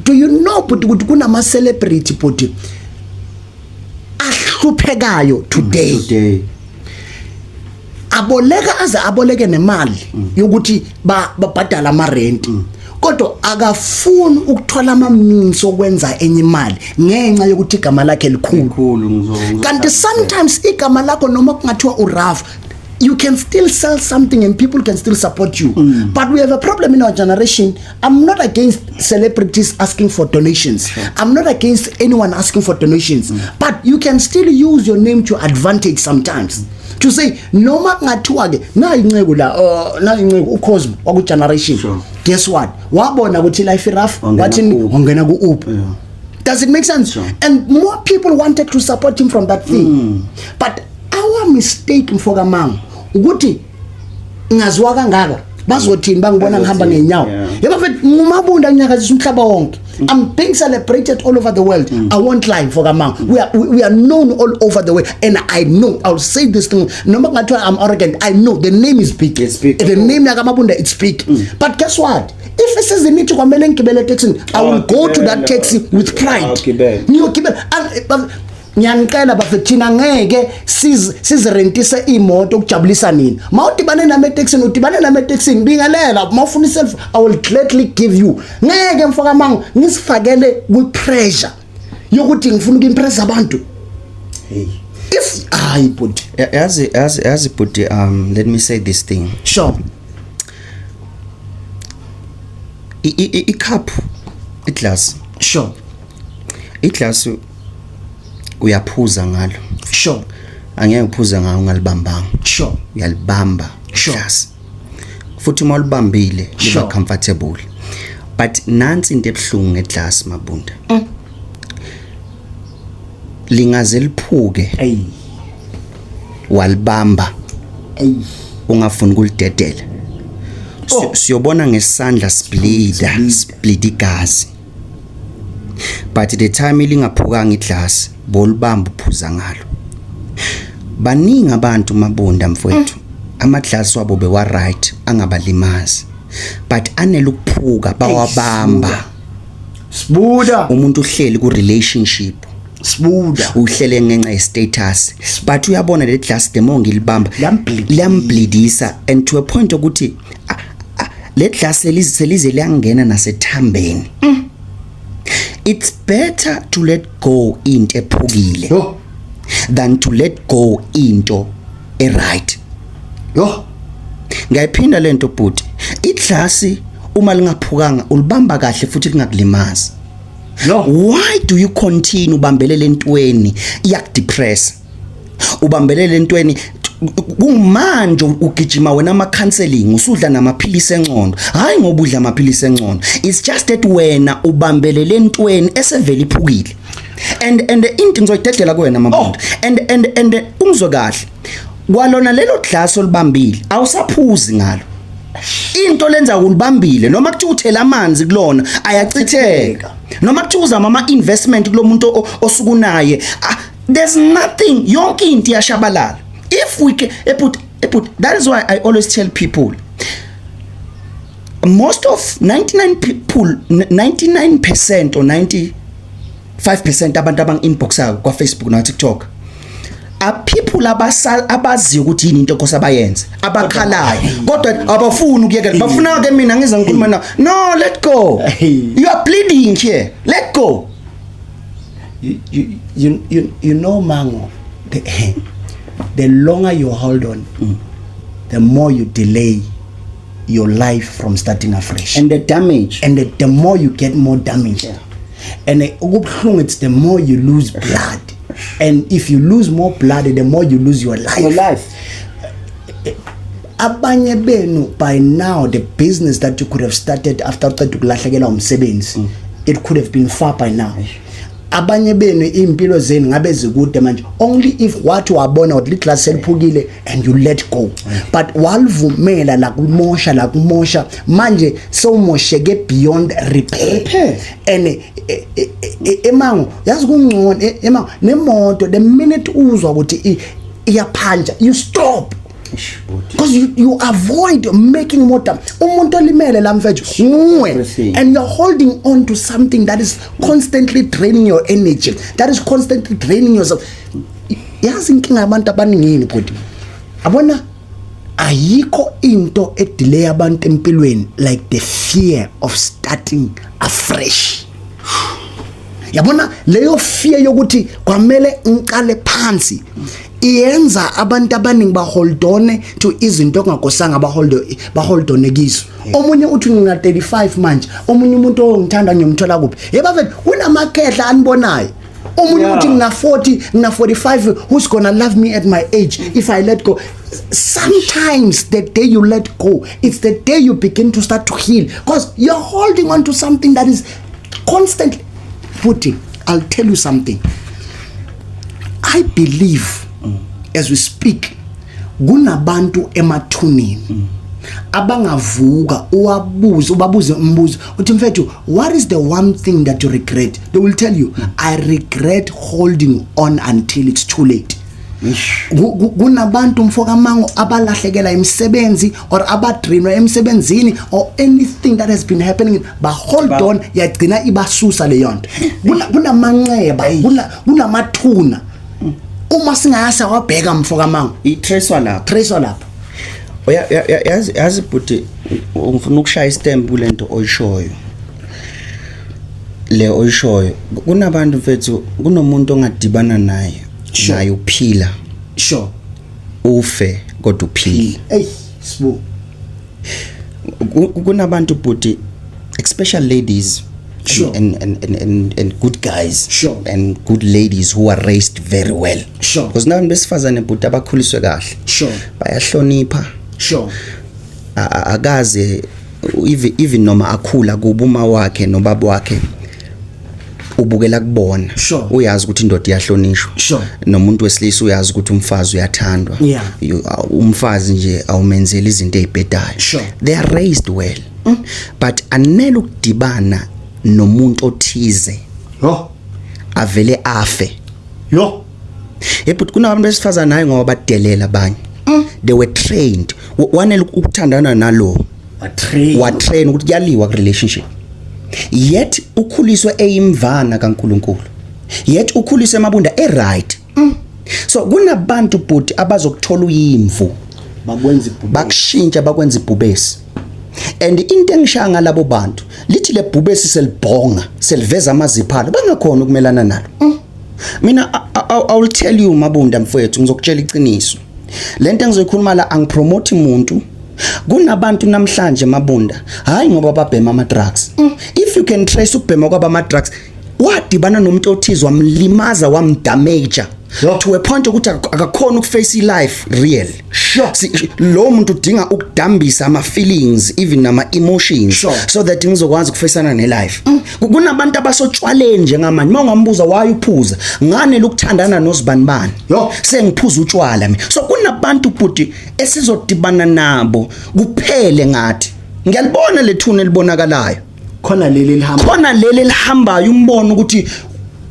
Do you know, bhuti, ukuthi kunama celebrity, bhuti, ahluphekayo today? Today. Aboleka, aze aboleke nemali yokuthi babhadala ama rent, kodwa akafuni ukuthola ama means okwenza enye imali ngenxa yokuthi igama lakhe likhulu. Likhulu, Kanti sometimes igama lakho, noma kungathiwa urough, you can still sell something and people can still support you. But we have a problem in our generation. I'm not against celebrities asking for donations. I'm not against anyone asking for donations, but you can still use your name to advantage sometimes, to say noma kungathiwa ke nayi inceku la, nayi inceku uCosmo waku generation. Guess what, wabona ukuthi life rough. Wangena Wathini? ku-Uber. Wangena ku-Uber. Does it make sense? Sure. And more people wanted to support him from that thing. But our mistake, mfokamanga, ukuthi ngaziwa kangaka, bazothini bangibona ngihamba Bazothini, ngenyawo? Yebo mfethu, nguMabunda, nginyakazisa umhlaba wonke. I'm being celebrated all over the world. I won't lie, Fogamang. We are known all over the world, and I know, I'll say this thing, noma kungathiwa I'm arrogant, I know the name is big. It's big. The name yakaMabunda, it's big. But guess what? If isizini ithi kwamele ngigibele etekisini, I will go to that Awugibela. taxi with pride. Awugibela. Ngiyogibela. Ngiyanicela bafethu, thina ngeke sizirentise imoto ukujabulisa nina. Mawudibane nami etekisini, udibane nami etekisini, bingelela. Mawufuna iselfie, I will gladly give you. Ngeke, mfoka mango, ngisifakele kwi-pressure yokuthi ngifuna ukuimpress abantu. Hey. If hayi bhuti. Yazi bhuti, let me say this thing. Sure. I-cup, iglass, iglass uyaphuza ngalo. Angeke uphuze ngayo ungalibambanga. Uyalibamba iglass, futhi uma ulibambile liba comfortable. But nansi into ebhlungu ngeglass, Mabunda, lingaze liphuke Ey. walibamba Ey. ungafuni ukulidedela. Oh. Siyobona ngesandla sibleeda, sibleed igazi, but the time lingaphukanga iglass, bolibamba uphuza ngalo. Baningi abantu, Mabunda mfowethu, amaglasi wabo bewa right, angabalimazi, but anele ukuphuka bawabamba. Sibuda. Umuntu uhleli ku relationship, Sibuda. uhlele ngenxa ye-status, but uyabona le glass, the more ngilibamba Liyambleed. liyambleedisa, and to a point ukuthi le glass selize liyangena nasethambeni. It's better to let go into ephukile Yo. than to let go into e-right. Yo. Ngiyayiphinda lento bhuti, iglasi uma lingaphukanga ulibamba kahle futhi lingakulimazi. Yo. Why do you continue ubambelele entweni iyakudepress, ubambelele entweni kungimanje ugijima wena ama counseling, usudla namaphilisi engcondo? Hayi, ngoba udla amaphilisi engcondo, it's just that wena ubambelele entweni esevele iphukile. And into ngizoyidedela kuwena, Mabunda, and ungizwe kahle, kwalona lelo glass olibambile awusaphuzi ngalo. Into lenza ulibambile, noma kuthiwa uthela amanzi kulona ayachitheka, noma kuthiwa uzama ama investment kulomuntu osukunaye, there's nothing, yonke into iyashabalala. If we can put, that is why I always tell people, most of 99 people, 99% or 95% abantu abang inboxayo kwa Facebook na TikTok are people abasal abaziyo ukuthi yini into enkosi abayenze, abakhalayo kodwa abafuni ukuyekela. Bafuna ke mina ngize ngikhuluma na, no, let go. You are bleeding here, let go. You know, Mango, the longer you hold on, the more you delay your life from starting afresh. And the damage. And the more you get more damage. And okubuhlungu, it's the more you lose blood. And if you lose more blood, the more you lose your life. Your life. Abanye benu by now, the business that you could have started after uqeda ukulahlekelwa umsebenzi, it could have been far by now. Abanye benu impilo zenu ngabe zikude manje, only if wathi wabona ukuthi liglass seliphukile and you let go. But walivumela la kumosha, la kumosha, manje sewumosheke beyond repair. Repair. And emango, yazi kungcono, emango, nemoto, the minute uzwa ukuthi iyaphanja, you stop because you avoid making more damage. Umuntu olimele la, mfethu, nguwe. Everything. And you're holding on to something that is constantly draining your energy, that is constantly draining yourself. Yazi inkinga yabantu abaningi yini, bhuti? Abona, ayikho into edelay abantu empilweni like the fear of starting afresh. Yabona leyo fear yokuthi kwamele ngiqale phansi iyenza abantu abaningi ba hold on to izinto okungakosanga ba hold on kizo. Omunye uthi ngina 35 manje, omunye umuntu ongithanda ngiyomthola kuphi? Yeba mfethu, kunamakhehla anibonayo. Omunye uthi ngina 40, ngina 45, who's gonna love me at my age if I let go? Sometimes the day you let go, it's the day you begin to start to heal, because you're holding on to something that is constantly putting. I'll tell you something. I believe as we speak kunabantu emathuneni. Abangavuka uwabuze, ubabuze umbuzo uthi, "Mfethu, what is the one thing that you regret?" They will tell you, "I regret holding on until it's too late." Kunabantu, mfokamango, abalahlekela imisebenzi or abadrinwa emsebenzini or anything that has been happening, ba hold on, yagcina ibasusa leyo nto. Kunamanxeba, kunamathuna uma singayasa wabheka, mfokamango. I-tracewa lapho. Tracewa lapho. Yazi bhuti, ngifuna ukushaya istamp kulento oyishoyo, le oyishoyo. Kunabantu, mfethu, kunomuntu ongadibana naye naye uphila, ufe kodwa uphile. Hey, Sibu. Kunabantu bhuti, especially ladies and good guys and good ladies who are raised very well, because nabantu besifazane, bhuti, abakhuliswe kahle bayahlonipha. Akaze even noma akhula kuba uma wakhe nobaba wakhe ubukela kubona, uyazi ukuthi indoda iyahlonishwa, nomuntu wesilisa uyazi ukuthi umfazi uyathandwa. Umfazi nje awumenzeli izinto ezibhedayo. They are raised well, but anele ukudibana nomuntu othize, Yo. avele afe. Yo. But kunabantu besifazane, hayi ngoba badelela abanye, they were trained. Wanele ukuthandana nalo, Watrain. Watrain ukuthi kuyaliwa ku relationship, yet ukhuliswe eyimvana kaNkuluNkulu, yet ukhuliswe emabunda e-right. So kunabantu, bhuti, abazokuthola uyimvu, Bakwenza ibhubesi. Bakushintsha, bakwenza ibhubesi. And into engishaya ngalabo bantu, lithi le bhubesi selibhonga, seliveza amaziphalo, bangakhona ukumelana nalo. Mina I will tell you, Mabunda mfowethu, ngizokutshela iqiniso. Lento engizoyikhuluma la, angipromote umuntu. Kunabantu namhlanje, Mabunda, hayi ngoba babhema ama drugs. If you can trace ukubhema kwaba ama drugs, wadibana nomuntu othize, wamlimaza, wamdamage to a point ukuthi akakhona ukuface life real. Lo muntu udinga ukudambisa ama feelings, even nama emotions, so that ngizokwazi ukufacana nelife. Kunabantu abasotshwaleni njengamanje, mawungambuza why uphuza, ngane lokuthandana nosibanibani, sengiphuza utshwala mina. So kunabantu, bhuti, esizodibana nabo kuphele ngathi. Ngiyalibona lethuna elibonakalayo. Khona leli lihamba. Khona leli elihambayo, umbona ukuthi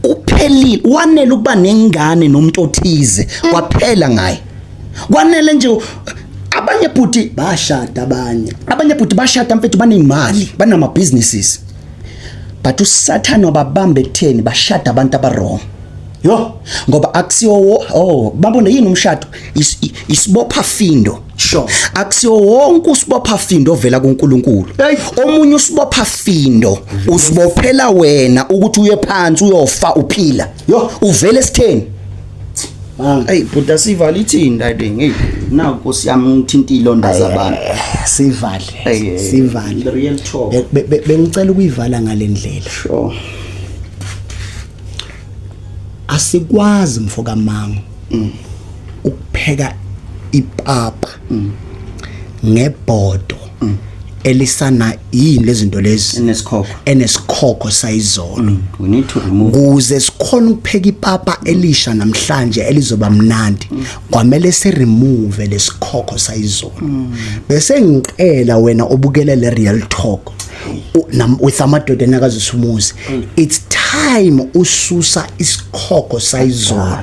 uphelile, wanele ukuba nengane nomuntu othize, kwaphela ngaye, kwanele nje. Abanye, bhuti, Bashada abanye. Abanye, bhuti, bashada, mfethu, baneyimali, banama businesses, but uSathane wababamba ekutheni bashada abantu abawrong. Yo. Ngoba akusiwo oh, babona yini umshado? Isibopha findo. Akusiwo wonke usibopha findo ovela kuNkulunkulu. Hey. Omunye usibopha findo usibophela wena ukuthi uye phansi uyofa uphila. Yo. Uvele esitheni. Bang. Hey bhuti, asivala ithini la thing? Hey, nawu Nkosi yami, ngithinta ilonda zabantu. Sivale. Hey, hey, Sivale. The real talk. Bengicela ukuyivala ngalendlela. Asikwazi, mfokamango, ukupheka ipapa ngebhodo elisana yini lezinto lezi Enesikhokho. Enesikhokho sayizolo. We need to remove. Kuze sikhona ukupheka ipapa elisha namhlanje elizoba mnandi, kwamele si remove lesikhokho sayizolo. Bese ngicela wena obukele le Real Talk with Amadoda Anyakazisa Umuzi, it's time ususa isikhokho sayizolo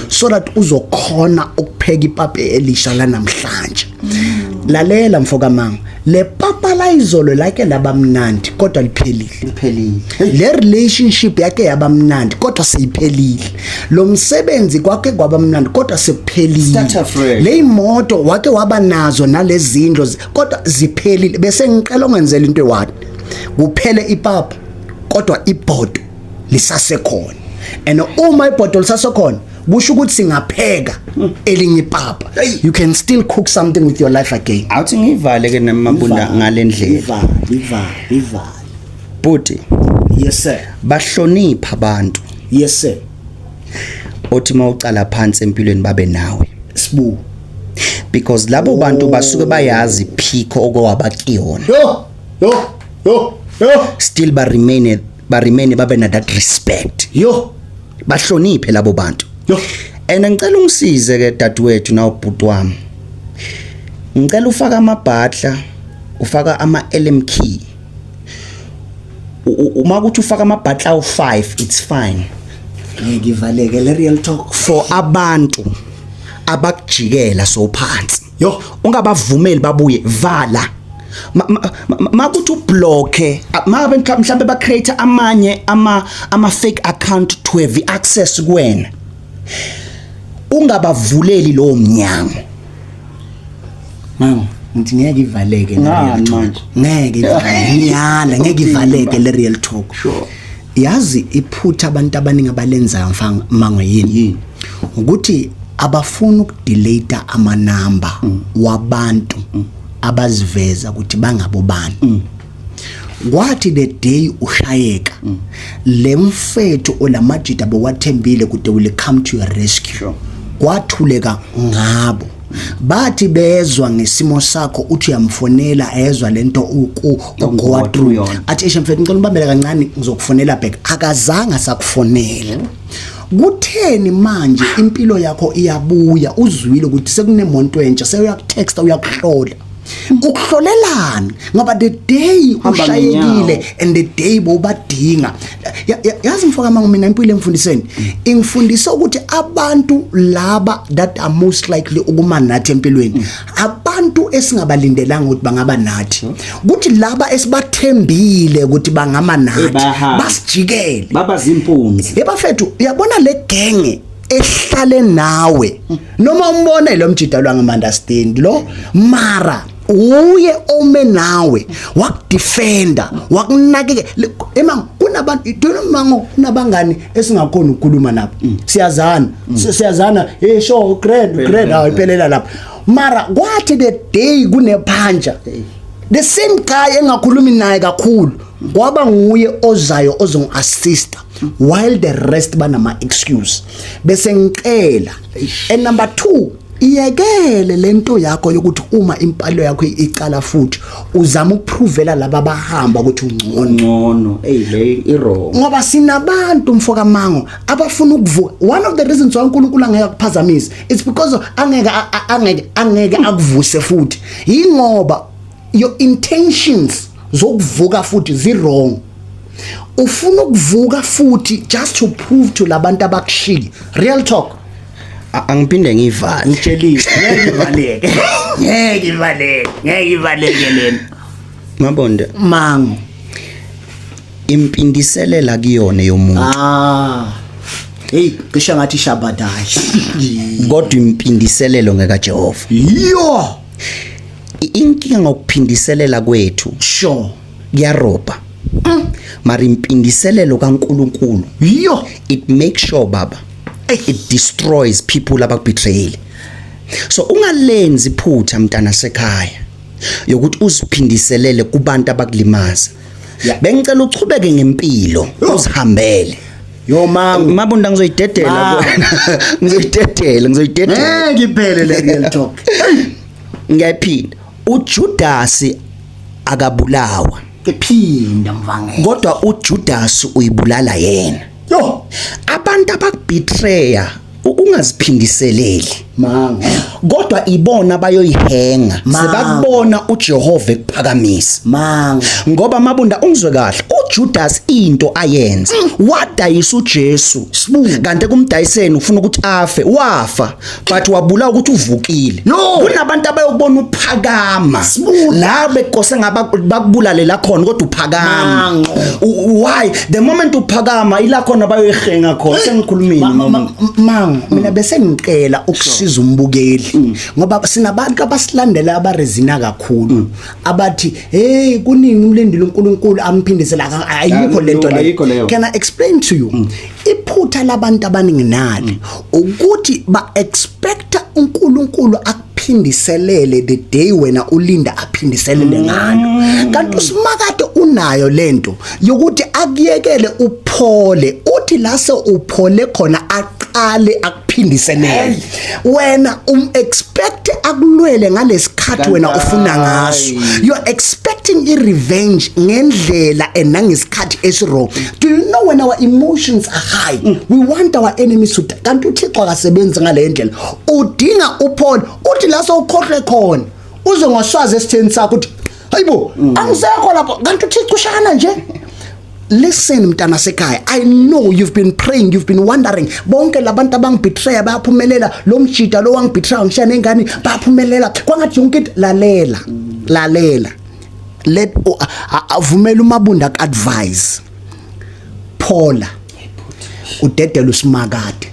so that uzokhona ukupheka ipapa elisha la namhlanje. Lalela, mfokamanga, le papa la izolo lake labamnandi kodwa liphelile. Liphelile. Le relationship yake yabamnandi kodwa seyiphelile. Lo msebenzi kwake kwabamnandi kodwa sekuphelile. Start afresh. Le imoto wake waba nazo nalezindlu kodwa ziphelile. Bese ngicela ungenzela into eyi-one: kuphele ipapa kodwa ibhodo lisasekhona. And uma ibhodo lisasekhona, kusho ukuthi singapheka elinye ipapa. You can still cook something with your life again. Awuthi ngivale ke naMabunda ngalendlela. Ivale, ivale, ivale. Bhuti, Yes sir. bahlonipha abantu Yes sir. othi mawucala phansi empilweni babe nawe, Sibu. because labo bantu basuke bayazi phikho okwabakiyona. Yo, yo, yo, yo. Still ba remain babe na that respect. Yo. Bahloniphe labo bantu. Yo. And ngicela ungisize ke, dadewethu, nawe bhuti wami, ngicela ufake amabhatla. Ufaka ama LM key. Uma ukuthi ufaka ama butler awu5, it's fine. Ngeke ivaleke le real talk. For abantu abakujikela so phansi. Yo. Ungabavumeli babuye, vala. Makuthi ublocke, mabe mhlambe ba create amanye ama fake account to have access kuwena, ungabavuleli lowo mnyango. Mama, ngithi ngeke ivaleke le real Ngani talk. manje? Ngeke ivaleke, ngiyala, ngeke ivaleke le real talk. Yazi, iphutha abantu abaningi abalenzayo, mfana Mango, yini? Yini? Ukuthi abafuni ukudelete amanamba wabantu abaziveza ukuthi bangabo bani. Kwathi the day ushayeka, le mfethu olamajita bowathembile ukuthi will come to your rescue, kwathuleka ngabo. Bathi bezwa ngesimo sakho, uthi uyamfonela, ezwa lento uku go through yona. Athi, "Eshe mfethu, ngicela ubambele kancane, ngizokufonela back." Akazange sakufonela. Kutheni manje impilo yakho iyabuya, uzwile ukuthi sekunemonto entsha, seyuyakutexta, uyakuhlola? Ukuhlolelani? Ngoba the day Hamba ushayekile ngenyawo. and the day bowubadinga. Yazi mfoka Mango, mina impilo emfundiseni ingifundisa ukuthi abantu laba that are most likely ukuma nathi empilweni, abantu esingabalindelanga ukuthi bangaba nathi, kuthi laba esibathembile ukuthi bangama nathi Bayahamba. basijikele. Baba zimpunzi. Yebafethu, uyabona le genge ehlale nawe, noma umbone lo mjida lo angam-understand lo, mara uye ome nawe, wakudefenda, wakunakeke. Ema kunabantu, do you know, Mango, kunabangani esingakhona ukukhuluma nabo. Siyazana, siyazana, hey, sure, grand, grand, hayi, iphelela lapha. Mara kwathi the day kunephanja, the same guy engakhulumi naye kakhulu kwaba nguye ozayo ozongi-assista, while the rest banama excuse. Bese ngicela, and number 2, iyekele lento yakho yokuthi uma impilo yakho icala futhi uzama ukuprovela laba abahamba ukuthi ungcono. Ngcono, hey, le i-wrong. Ngoba sinabantu, mfoka Mango, abafuna ukuvuka. One of the reasons why uNkulunkulu angeke akuphazamise, it's because angeke angeke akuvuse futhi, yingoba your intentions zokuvuka futhi zi wrong. Ufuna ukuvuka futhi just to prove to labantu abakushiya. Real talk. Angiphinde ngiyivale. Ngitshelile, ngeke ivaleke, ngeke ivaleke, ngeke ivaleke lena. Mabonde. Mango. Impindiselela kuyona yomuntu. Ah, hey, cishe ngathi shabadayi. Kodwa impindiselelo ngekaJehova. Yo. Inkinga ngokuphindiselela kwethu kuyarobha, mara impindiselelo kaNkuluNkulu, yo, it makes sure, baba, it destroys people abakubetrayile. So ungalenzi iphutha, mntana sekhaya, yokuthi uziphindiselele kubantu abakulimaza. Bengicela uchubeke ngempilo, uzihambele. Yo, Mango. Mabunda, ngizoyidedela. Ma. Kuwena. Ngizoyidedela, ngizoyidedela. Ngeke iphele le real talk. Ngiyayiphinda, uJudas akabulawa. Kephinda, mvangeli. Kodwa uJudas uyibulala yena. Yo. Abantu abakubetraya, ungaziphindiseleli. Mango. Kodwa ibona bayoyihenga Ma. sebakubona uJehova ekuphakamisa. Mango. Ngoba Mabunda, ungizwe kahle, uJudas into ayenza, wadayisa uJesu, kanti kumdayiseni ufuna ukuthi afe. Wafa, but wabula ukuthi uvukile. Yo! Kunabantu abayokubona uphakama Sibuka. la bekose ngaba bakubulalela khona, kodwa uphakama. Mango. Why? The moment uphakama, ila khona bayoyihenga khona. Sengikhulumile. Mabunda. Mango, mina bese ngicela ukusiza umbukeli, ngoba sinabantu abasilandela abarezina kakhulu, abathi, "Hey, kuningi umlindile uNkulunkulu amphindisela." Ayikho lento le. Ayikho leyo. Can I explain to you? Iphutha labantu abaningi nali ukuthi ba expecta uNkulunkulu akuphindiselele the day wena ulinda aphindiselele ngalo, kanti usimakade unayo lento yokuthi akuyekele uphole, uthi la se uphole khona aqale akuphindiselele. Wena expect akulwele ngalesikhathi wena ufuna ngaso. You are expecting i revenge ngendlela and nangesikhathi esi-wrong. Do you know, when our emotions are high, we want our enemies to die, kanti uThixo akasebenzi ngale ndlela. Udinga uphole, uthi la sowukhohlwe khona, uze ngoswazi esitheni sakho uthi Hayibo, angisekho lapho, kanti uThixo ushana nje. Listen, mntana sekhaya, I know you've been praying, you've been wondering, bonke labantu abangibetray bayaphumelela, lo mjida lo wangibetray ngishiya nengane bayaphumelela, kwangathi yonke into. Lalela, lalela, let avumela uMabunda ku-advise. Phola, udedela uSimakade,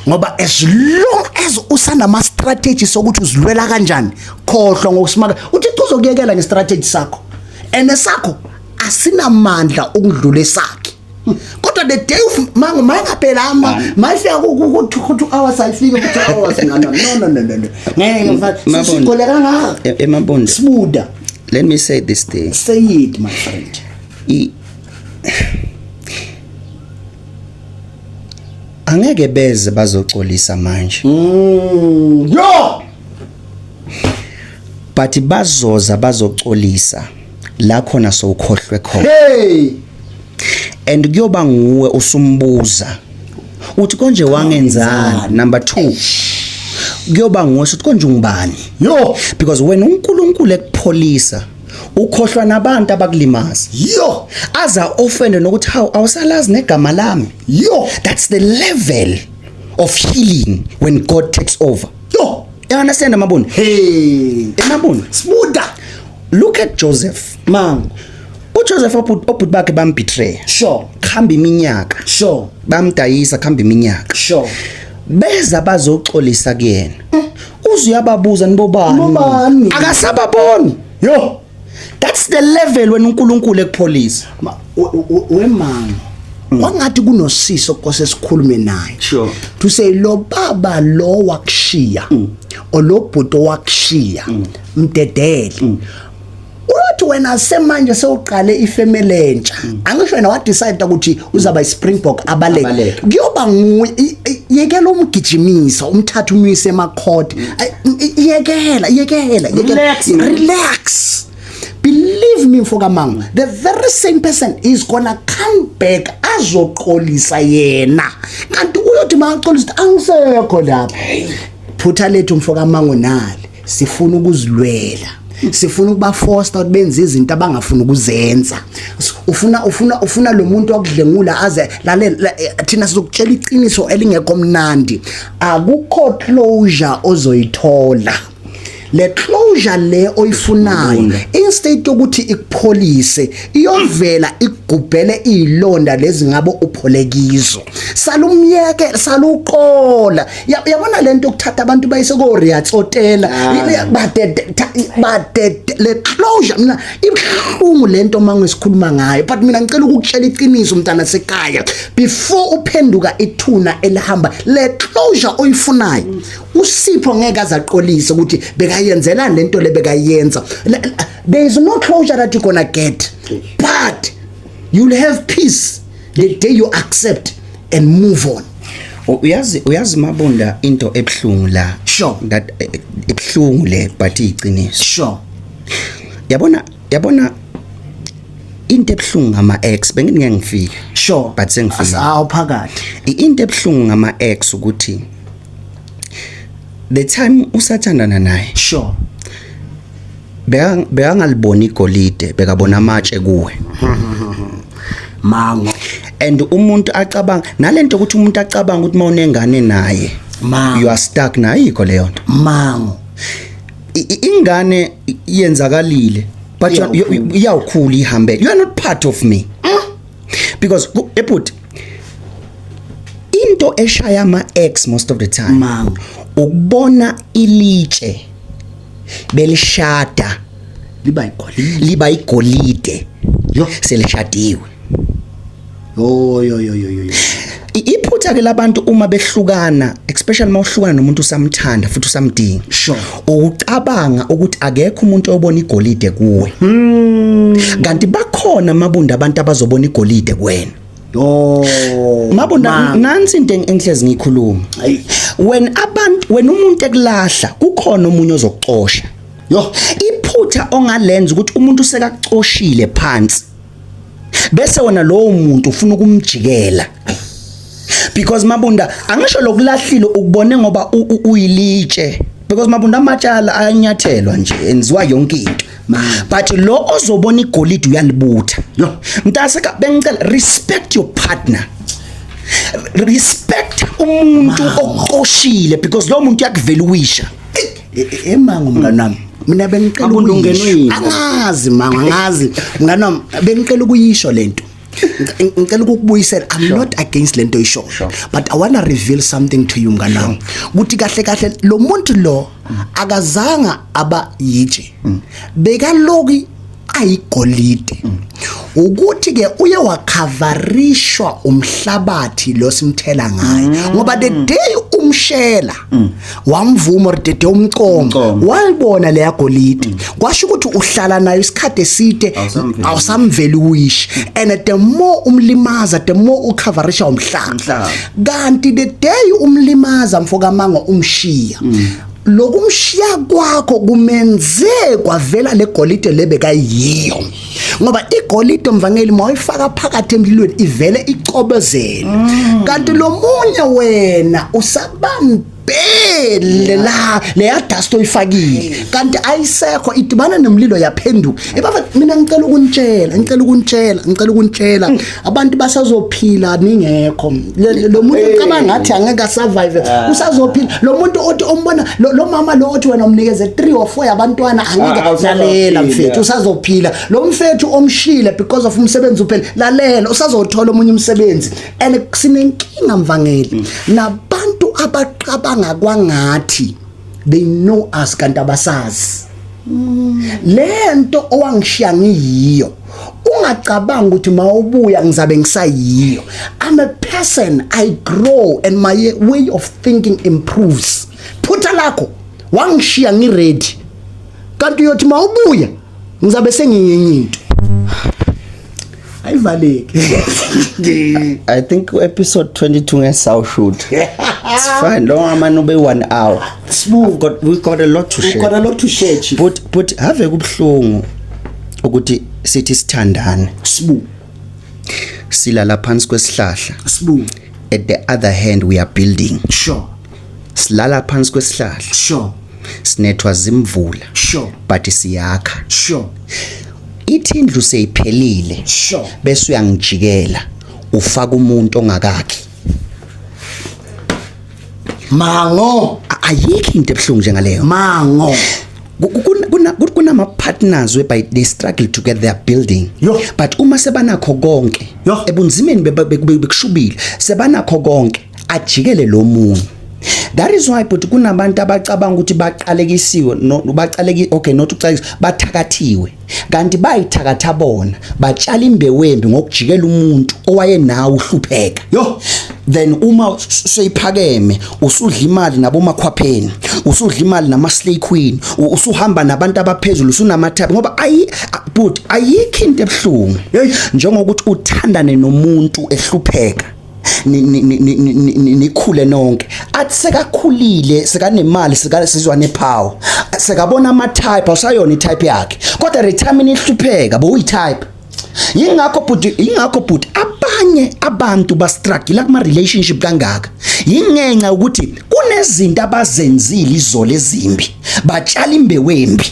ngoba as long as usanama strategy sokuthi uzilwela kanjani, khohlwa ngokuSimakade. Uthi uzokuyekela ngestrategy sakho, and esakho asinamandla ukudlula esakhe. Kodwa the day of mango mayingaphelama, mayifika ku 2 hours, ayifike ku 2 hours. No, no, no, no, no, no, ngeke mfana. Mabunda. Sigole kangaka. Emabunda. Sibuda. Let me say this thing. Say it, my friend. Angeke beze bazoxolisa manje, Yo. but bazoza bazoxolisa la khona sowukhohlwe khona. Hey. And kuyoba nguwe usumbuza uthi konje wangenzani. Number 2, kuyoba nguwe usuthi konje ungubani? Yo. Because wena uNkulunkulu ekupholisa, ukhohlwa nabantu abakulimaza. Yo. Aza offend nokuthi how awusalazi negama lami. Yo. That's the level of healing when God takes over. Yo. You understand, Mabunda? Hey. Mabunda. Sibuda. Look at Joseph. Mango. uJoseph, obhuti bakhe bambetray. Khamba iminyaka. Bamdayisa, khamba iminyaka. Beza bazoxolisa kuyena, uze uyababuza, nibobani? Nibobani? Akasababoni. Yo. That's the level when uNkulunkulu ekupholisa. Wemango, kwangathi kunosiso kose sikhulume naye. To say lo baba lo wakushiya or lo bhuto wakushiya, mdedele. Uyothi wena semanje sewuqale ifamily entsha, angisho wena wadecide ukuthi uzaba iSpringbok, abaleke. Abaleke. Kuyoba nguye. Yekela umgijimisa, umthatha umyise emacourt. Yekela, yekela, yekela. Relax, man. Relax. Believe me, mfokamanga, the very same person is gonna come back azoxolisa yena, kanti uyothi makaxolisa, angisekho lapha. Phutha lethu, mfokamango, nali sifuna ukuzilwela, sifuna ukuba force ukuthi benze izinto abangafuni ukuzenza. Ufuna lo muntu wakudlengula aze lalela. Thina sizokutshela iqiniso elingekho mnandi: akukho closure ozoyithola. Le closure le oyifunayo, instead yokuthi ikupholise, iyovela ikugubhele izilonda lezi ngabe uphole kizo. Salumyeke, saluqola. Yabona lento ukuthatha abantu bayise ko Riatz Hotel, badede badede. Le closure, mina ibhlungu lento mangisikhuluma ngayo, but mina ngicela ukukutshela iqiniso, umntana sekhaya, before uphenduka ithuna elihamba. Le closure oyifunayo, uSipho ngeke azaxolise ukuthi bekayenzela lento le bekayenza. There is no closure that you're gonna get, but you'll have peace the day you accept and move on. Uyazi Mabunda, into ebhlungu la, that ebhlungu le, but iqiniso. Yabona into ebhlungu ngama ex, bengingeke ngifike, but sengifike. Awuphakathi. Into ebhlungu ngama ex ukuthi the time usathandana naye, bekangaliboni igolide, bekabona amatshe kuwe. Mango. And umuntu acabanga nalento ukuthi umuntu acabanga ukuthi mawunengane naye, Mango. you are stuck naye, ayikho leyo nto. Mango. Ingane iyenzakalile, but Iyawukhula. Iyawukhula ihambe. You are not part of me, because ebhuti, into eshaya ama ex most of the time, Mango. ukubona ilitshe belishada liba igolide, liba igolide, Yo. selishadiwe. Yo, yo, yo, yo, yo, yo. Iphutha ke labantu uma behlukana, especially mawuhlukana nomuntu usamthanda futhi usamdinga, ukucabanga ukuthi akekho umuntu obona igolide kuwe, kanti bakhona, Mabunda, abantu abazobona igolide kuwena. Yo. Mabunda, Mango. nansi into engihlezi ngiyikhuluma. Ayi. When abantu, when umuntu ekulahla, kukhona omunye ozokuxosha. Yo. Iphutha ongalenza ukuthi umuntu usekakucoshile phansi, bese wena lowo muntu ufuna ukumjikela, because Mabunda, angisho lokulahlile ukubone ngoba uyilitshe, because Mabunda, amatshala ayanyathelwa nje, enziwa yonke into. But lo ozobona igolide uyalibutha. Mntase bengicela, respect your partner, respect umuntu oqoshile, because lo muntu uyakuvaluisha. Emango mngani wami, mina bengicela Mabunda, ukuyisho. ungenwe yini? Angazi mango, angazi mngani wami, bengicela ukuyisho lento. Ngicela ukukubuyisela. I'm not against lento oyisho, but I want to reveal something to you, mngani wami, ukuthi kahle kahle lo muntu lo akazanga aba yitshe, bekaloki ayigolide, ukuthi ke uye wakhavarishwa umhlabathi lo simthela ngayo, ngoba the day umshela wamvuma, or the day umcoma, Umcoma. walibona leya golide, kwasho ukuthi uhlala nayo isikhathi eside. Awusamveli. Awusamveli uyish, and the more umlimaza, the more ukhavarisha umhlaba. Umhlaba. Kanti the day umlimaza, mfokamango, umshiya, lokumshiya kwakho kumenze kwavela legolide lebekayiyo, ngoba igolide, mvangeli, mawuyifaka phakathi emlilweni ivele icobezele, kanti lo munye wena usabambele la leya dust oyifakile, kanti ayisekho, idibana nomlilo yaphenduka ebaba. Mina ngicela ukunitshela, ngicela ukunitshela, ngicela ukunitshela, abantu basazophila ningekho. Lo muntu ucabanga ngathi angeke asurvive, usazophila. Lo muntu othi ombona lo mama lo othi wena umnikeze 3 or 4 yabantwana angeke. Ah, usazophila. Lalela mfethu, usazophila. Lo mfethu omshile because of umsebenzi uphela, lalela, usazothola omunye umsebenzi. And sinenkinga, mvangeli, nabantu abaqabanga kwangathi they know us, kanti abasazi. Lento owangishiya ngiyiyo, ungacabanga ukuthi mawubuya ngizabe ngisayiyo. I'm a person, I grow and my way of thinking improves. Phutha lakho, wangishiya ngiready, kanti uyothi mawubuya ngizabe sengingenye into, ayivaleki. I think episode 22 ngesawushoot. It's fine, lo ngamane ube 1 hour. Smooth. We've got a lot to We've share. got a lot to share, chief. But have kubhlungu ukuthi sithi sithandane, Smooth. silala phansi kwesihlahla. Smooth. At the other hand, we are building. Silala phansi kwesihlahla, sinethwa zimvula, but siyakha. Ithi indlu seyiphelile, bese uyangijikela, ufaka umuntu ongakakhi. Mango. Ayikho into ebuhlungu njengaleyo. Mango. Kunama partners whereby they struggle to get their building, Yo. but uma sebanakho konke, Yo. ebunzimeni bekushubile, sebanakho konke, ajikele lo munye. That is why, but kunabantu abacabanga ukuthi baqalekisiwe. No, baqaleki, okay, not ukuqalekiswa, bathakathiwe, kanti bayithakatha bona, batshala imbewu embi ngokujikela umuntu owayenawe uhlupheka. Yo. Then uma seyiphakeme, usudla imali nabomakhwapheni, usudla imali nama-slay queen, usuhamba nabantu abaphezulu, usunamathaphi, ngoba ayi, but ayikho into ebuhlungu Hey. njengokuthi uthandane nomuntu ehlupheka, nikhule nonke, athi sekakhulile, sekanemali, sekasizwa nepower, sekabona ama-type, awusayona i-type yakhe, kodwa the time nihlupheka bowuyi-type. Yingakho bhuti, yingakho bhuti, abanye abantu bastruggle kuma relationship kangaka, yingenxa ukuthi kunezinto abazenzile izolo ezimbi, batshala imbewu embi.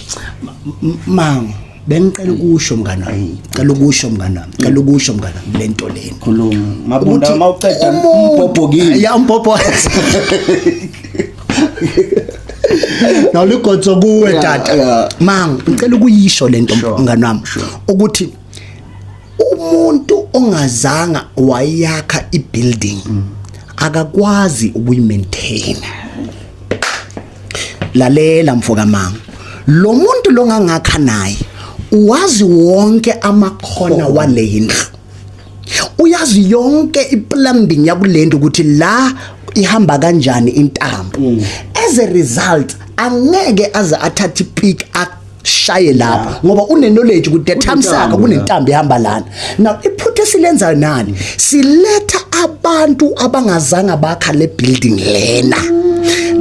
Mango, bengicela ukusho, mngani wami, cela ukusho, mngani wami, cela ukusho, mngani wami, lento lena. Khuluma, Mabunda. Ukuthi Mawuqeda umbhobho kimi. Ya, umbhobho nawuligotso kuwe, tata. Mango, ngicela ukuyisho lento, mngani wami, ukuthi umuntu ongazanga wayakha ibuilding akakwazi ukuyimaintain. Lalela, mfokamango, lo muntu lo ngangakha naye uwazi wonke amakhona wale indlu, uyazi yonke iplumbing yakulento, ukuthi la ihamba kanjani intambo. As a result, angeke aze athathe ipick ashaye lapho, ngoba une knowledge ukuthi the time sakhe kunentambo ihamba lana. Now iphutha esilenza nani, siletha abantu abangazanga bakha le building lena,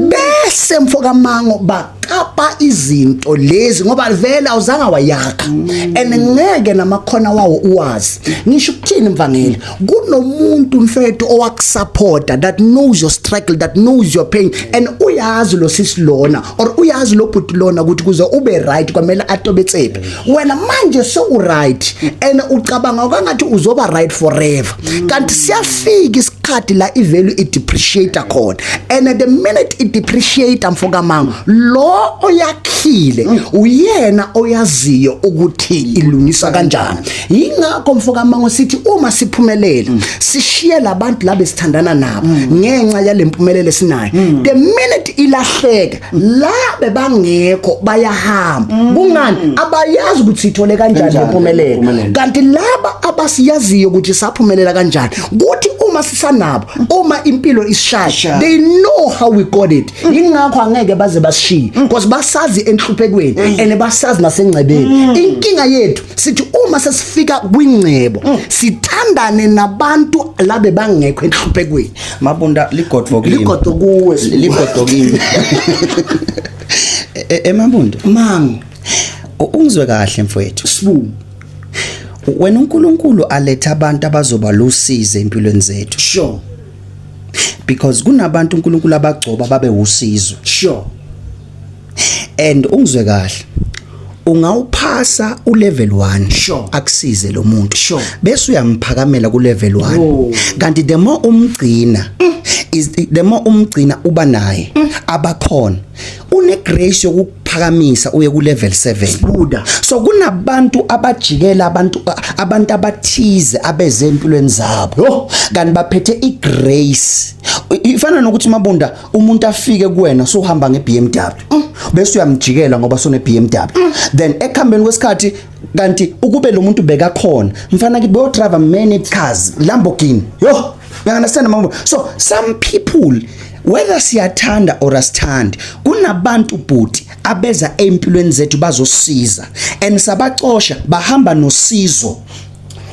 bese mfokamango baqala. Ukapa izinto lezi ngoba vele awuzange wayakha and ngeke namakhona wawo uwazi. Ngisho ukuthini, mvangeli? Kunomuntu, mfethu, owakusupporta, that knows your struggle, that knows your pain, and uyazi lo sisi lona or uyazi lo bhuti lona ukuthi kuze ube right kwamele atobe tsephi. Wena manje so right and ucabanga kwangathi uzoba right forever, kanti siyafika isikhathi la ivalue i-depreciate khona, and the minute i-depreciate, mfokamango, lo oyakhile uyena oyaziyo ukuthi ilungiswa kanjani. Yingakho, mfokamango, sithi uma siphumelele sishiye labantu laba esithandana nabo ngenxa yalempumelelo esinayo. The minute ilahleka, la bebangekho bayahamba. Kungani? Abayazi ukuthi sithole kanjani Kanjani lempumelelo. lempumelelo. Kanti laba abasiyaziyo ukuthi saphumelela kanjani, kuthi uma sisanabo, uma impilo isishaya, Ishaya. they know how we got it. Ingakho angeke baze basishiye, because basazi enhluphekweni and basazi nasengcebeni. Inkinga yethu, sithi uma sesifika kwingcebo sithandane nabantu labe bangekho enhluphekweni. Mabunda, ligodvo kimi. Ligodo kuwe. Ligodo kimi. Emabunda, Mang. Ungizwe kahle, mfowethu. Sibu. Wena, uNkulunkulu aletha abantu abazoba lusizo empilweni zethu, because kunabantu uNkulunkulu abagcoba babe usizo. And ungizwe kahle, ungawuphasa ulevel 1, akusize lo muntu, bese uyamphakamela ku level 1. Kanti the more umgcina is the more umgcina uba naye abakhona une grace yokuphakamisa uye ku level 7. Buda. So kunabantu abajikela abantu abathize abeze empilweni zabo, kanti baphethe igrace. Ifana nokuthi, Mabunda, umuntu afike kuwena sohamba ngeBMW, bese uyamjikela ngoba sone BMW. Then ekuhambeni kwesikhathi, kanti ukube lo muntu bekakhona, mfana kithi, boyo drive many cars, Lamborghini. Yo, you understand, Mabunda? So some people, whether siyathanda or asithandi, kunabantu, bhuti, abeza empilweni zethu bazosiza, and sabacosha bahamba nosizo,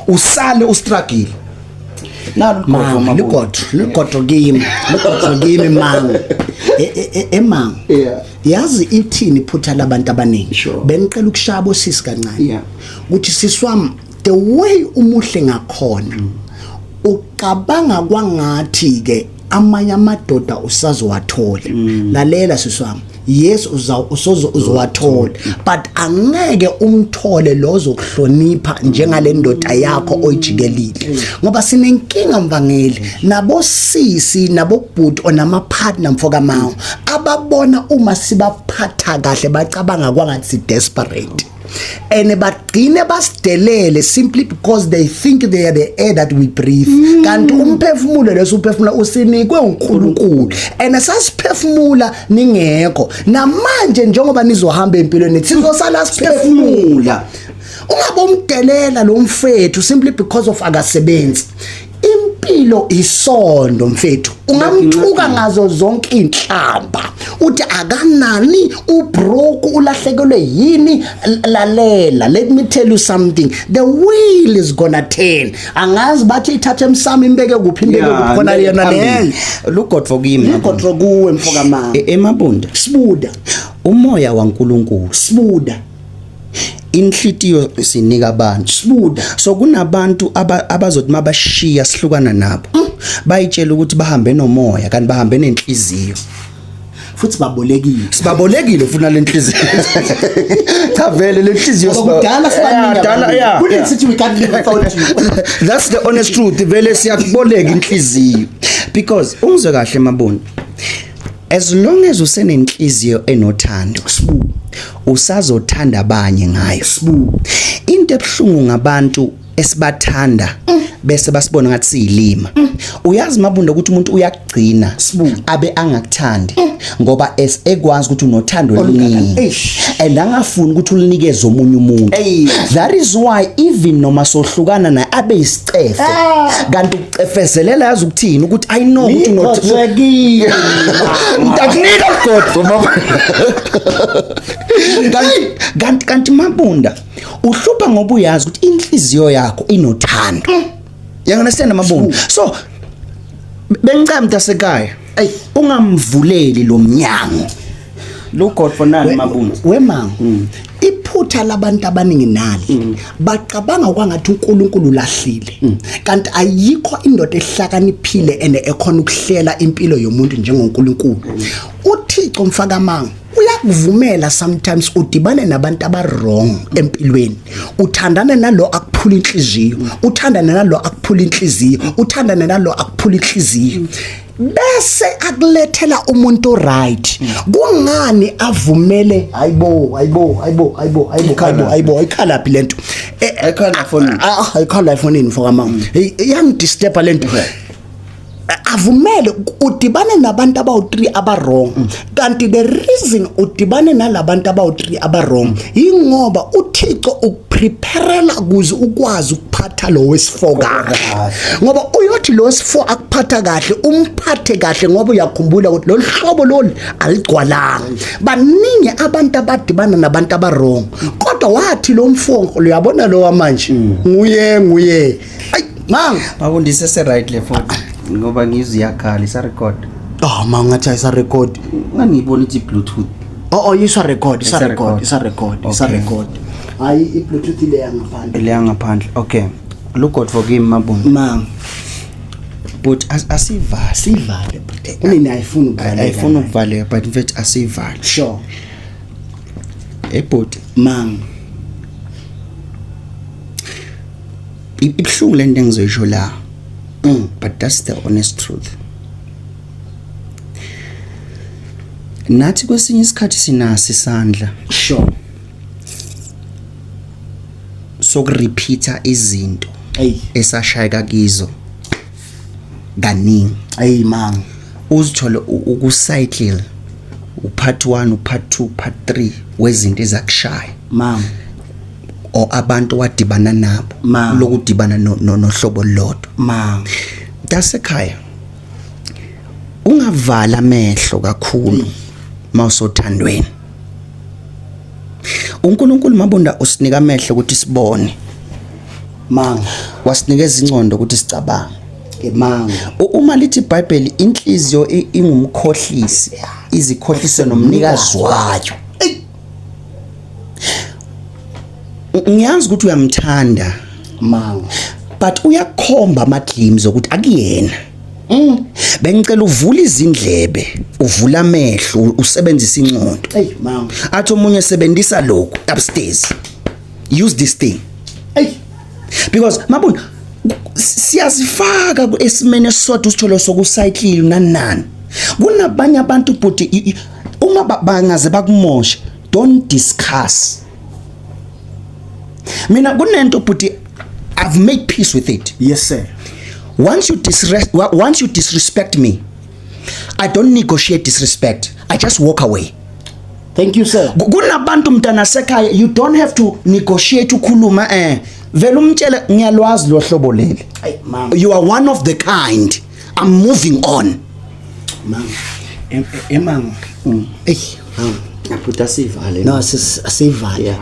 usale ustruggle nalo. Mang, ligodlo kimi, ligodlo kimi, mang. Emang. Yazi ithini iphutha labantu abaningi? Bengicela ukushaya bosisi kancane. Ukuthi siswami, the way umuhle ngakhona, ucabanga kwangathi ke amanye amadoda usazowathola. Lalela, siswami, yes, uza usozo uzowathola, but angeke umthole lozokuhlonipha njengale ndoda yakho oyijikelile, ngoba sinenkinga, mvangeli, nabosisi nabobhuti onama partner, mfokamawo, ababona uma sibaphatha kahle bacabanga kwangathi si desperate and bagcine basidelele simply because they think they are the air that we breathe. Kanti umphefumulo leso uphefumula usinikwe uNkulunkulu, and sasiphefumula ningekho. Namanje njengoba nizohamba empilweni, sizosala siphefumula. Ungabomdelela lo mfethu simply because of akasebenzi. Impilo isondo, mfethu. Ungamthuka ngazo zonke inhlamba, uthi akanani, ubroke, ulahlekelwe yini. Lalela, let me tell you something, the wheel is gonna turn. Angazi bathi ithathe emsamo imbeke kuphi, imbeke kuphi khona yona leyo. Lugodvo kimi. Ligodlo kuwe, mfokamama. Emabunda, Sibuda. umoya waNkulunkulu, Sibuda. Inhlitiyo sinika abantu. Sibuda. So kunabantu abazothi mabashiya sihlukana nabo, bayitshela ukuthi bahambe nomoya, kanti bahambe nenhliziyo. Futhi babolekile. Sibabolekile funa lenhliziyo. Cha, vele lenhliziyo. Ngoba kudala sibaningi Dala, abantu. yeah. Sithi we can't live without you. That's the honest truth. Vele siyakuboleka inhliziyo, because ungizwe kahle, Mabunda, as long as usenenhliziyo enothando, Sibu. usazothanda abanye ngayo. Sibu. Into ebuhlungu ngabantu esibathanda bese basibona ngathi siyilima. Uyazi, Mabunda, ukuthi umuntu uyakugcina Sibu. abe angakuthandi ngoba ekwazi ukuthi unothando oluningi Eish. and angafuni ukuthi ulinikeze omunye umuntu. Eish. That is why even noma sohlukana naye abe isicefe, kanti ukucefezelela, yazi ukuthini, ukuthi I know ukuthi Nigotsekile. Ntakunika ugodo, baba. Kanti Mabunda, uhlupha ngoba uyazi ukuthi inhliziyo yakho inothando. You understand, Mabunda? So bengicela, mntasekhaya, Ey. ungamvuleli lo mnyango. Look God for nani Mabunda. Wemanga, iphutha labantu abaningi nali, bacabanga kwangathi uNkulunkulu lahlile, kanti ayikho indoda ehlakaniphile ene ekhona ukuhlela impilo yomuntu njengoNkulunkulu. UThixo, mfakamanga, uyakuvumela sometimes udibane nabantu aba wrong empilweni, uthandane nalo akuphula inhliziyo, uthandane nalo akuphula inhliziyo, uthandane nalo akuphula inhliziyo, bese akulethela umuntu right. Kungani avumele? Hayibo, hayibo, hayibo, hayibo, hayibo, hayibo, hayibo, ayikhalaphi lento? Ayikhala efonini. Ah, ayikhala efonini, mfokama. Iyangidisturba lento. Avumele udibane nabantu abawu3 aba wrong, kanti the reason udibane nalabantu abawu3 aba wrong ingoba uThixo ukupreparela ukuze ukwazi ukuphatha lo wesi4 kahle, ngoba uyothi lo wesi4 akuphatha kahle, umphathe kahle, ngoba uyakhumbula ukuthi lolu hlobo lolu aligcwalanga. Baningi abantu abadibana nabantu aba wrong, kodwa wathi lo mfo, uyabona lo wamanje, nguye, nguye. Ayi manga. Mabunda, isese right le phone, ngoba ngizwe iyakhala, isa record. Oh, ma, ngathi ayisa record. Ngangibona ithi Bluetooth. Oh, isa record, isa Isa record, record. Isa record, isa record. Hayi, i-Bluetooth ile yangaphandle. Le ngaphandle. Okay. Look God for kimi, Mabunda. Ma. But asivale. Sivale. Mina ayifuni ukuvaleka. Ayifuna ukuvaleka, but in fact asivale. Sure. Ebhoti. Mang. Ibuhlungu lento engizoyisho la. But that's the honest truth. Nathi kwesinye isikhathi sinasi isandla sokurepeata izinto Hey. esashayeka kizo kaningi. Hey mang. Uzithole ukucycle upart 1, upart 2, part 3 wezinto ezakushaya Mang. or abantu wadibana nabo Ma. lokudibana nohlobo lodwa. Mang. Dasekhaya, ungavala amehlo kakhulu mawusothandweni. uNkulunkulu, Mabunda, usinika amehlo ukuthi sibone. Mang. Wasinikeza ingqondo ukuthi sicabange. Mang. Uma lithi iBhayibheli inhliziyo ingumkhohlisi, izikhohlise nomnikazi wayo. Ngiyazi ukuthi uyamthanda, Mang. but uyakhomba ama claims ukuthi akuyena. Bengicela uvule izindlebe, uvule amehlo, usebenzise ingqondo. Hey mang. Athi omunye sebenzisa lokhu upstairs, use this thing, Hey. because Mabunda, siyazifaka esimene esisodwa, usithole sokucycle nani nani. Kunabanye abantu, but uma bangaze bakumoshe, don't discuss. Mina kunento, but I've made peace with it. Yes sir. Once you disrespect me, I don't negotiate disrespect, I just walk away. Thank you, sir. Kunabantu, mntana sekhaya, you don't have to negotiate, ukhuluma vele umtshele, ngiyalwazi lo hlobo leli. Hey mang. You are one of the kind, I'm moving on. Mang. Emang. Hey mang. Aphuta, sivale. No, asivale.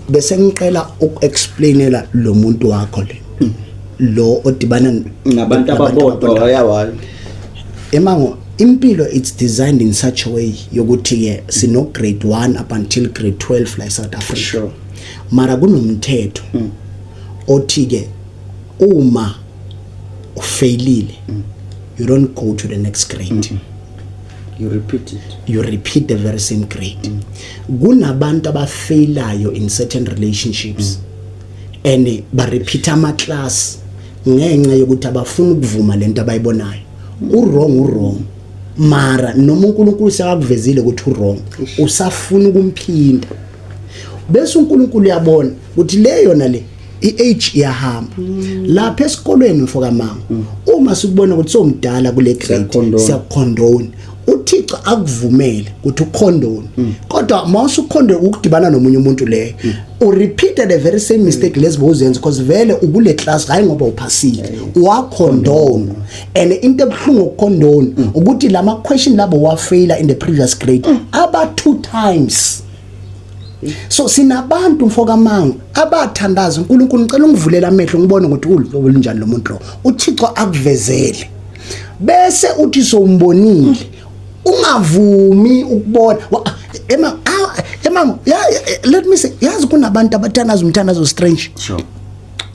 Bese ngicela ukuexplainela lo muntu wakho le. Lo odibana nabantu ababodwa, yawayo. Emango, impilo, it's designed in such a way yokuthi ke sino grade 1 up until grade 12 la eSouth Africa. Mara kunomthetho othi ke uma ufailile, you don't go to the next grade. You repeat it. You repeat the very same grade. Kunabantu abafailayo in certain relationships and ba repeat ama class ngenxa yokuthi abafuna ukuvuma lento abayibonayo. U wrong, u wrong, mara noma uNkulunkulu sekakuvezile ukuthi u wrong, usafuna ukumphinda, bese uNkulunkulu uyabona ukuthi le yona le i-age iyahamba lapha esikolweni. Mfoka mama, uma sikubona ukuthi somdala kule grade, Siyakukondona. Siyakukondona. UThixo akuvumele ukuthi ukhondone, kodwa mawusukhonde ukudibana nomunye umuntu leyo, urepeat the very same mistake lezi bowuzenza, because vele ukule class, hayi ngoba uphasile, wakhondona. And into ebuhlungu ukukhondona ukuthi lama question labo wafaila in the previous grade aba two times. So sinabantu, mfokamango, abathandaza, uNkulunkulu, ngicela ungivulela amehlo ngibone ukuthi ulihlobo olunjani lo muntu lo. UThixo akuvezele, bese uthi sowumbonile, ungavumi ukubona. Ema ah, ema yeah, let me say, yazi kunabantu abathandaza umthandazo strange.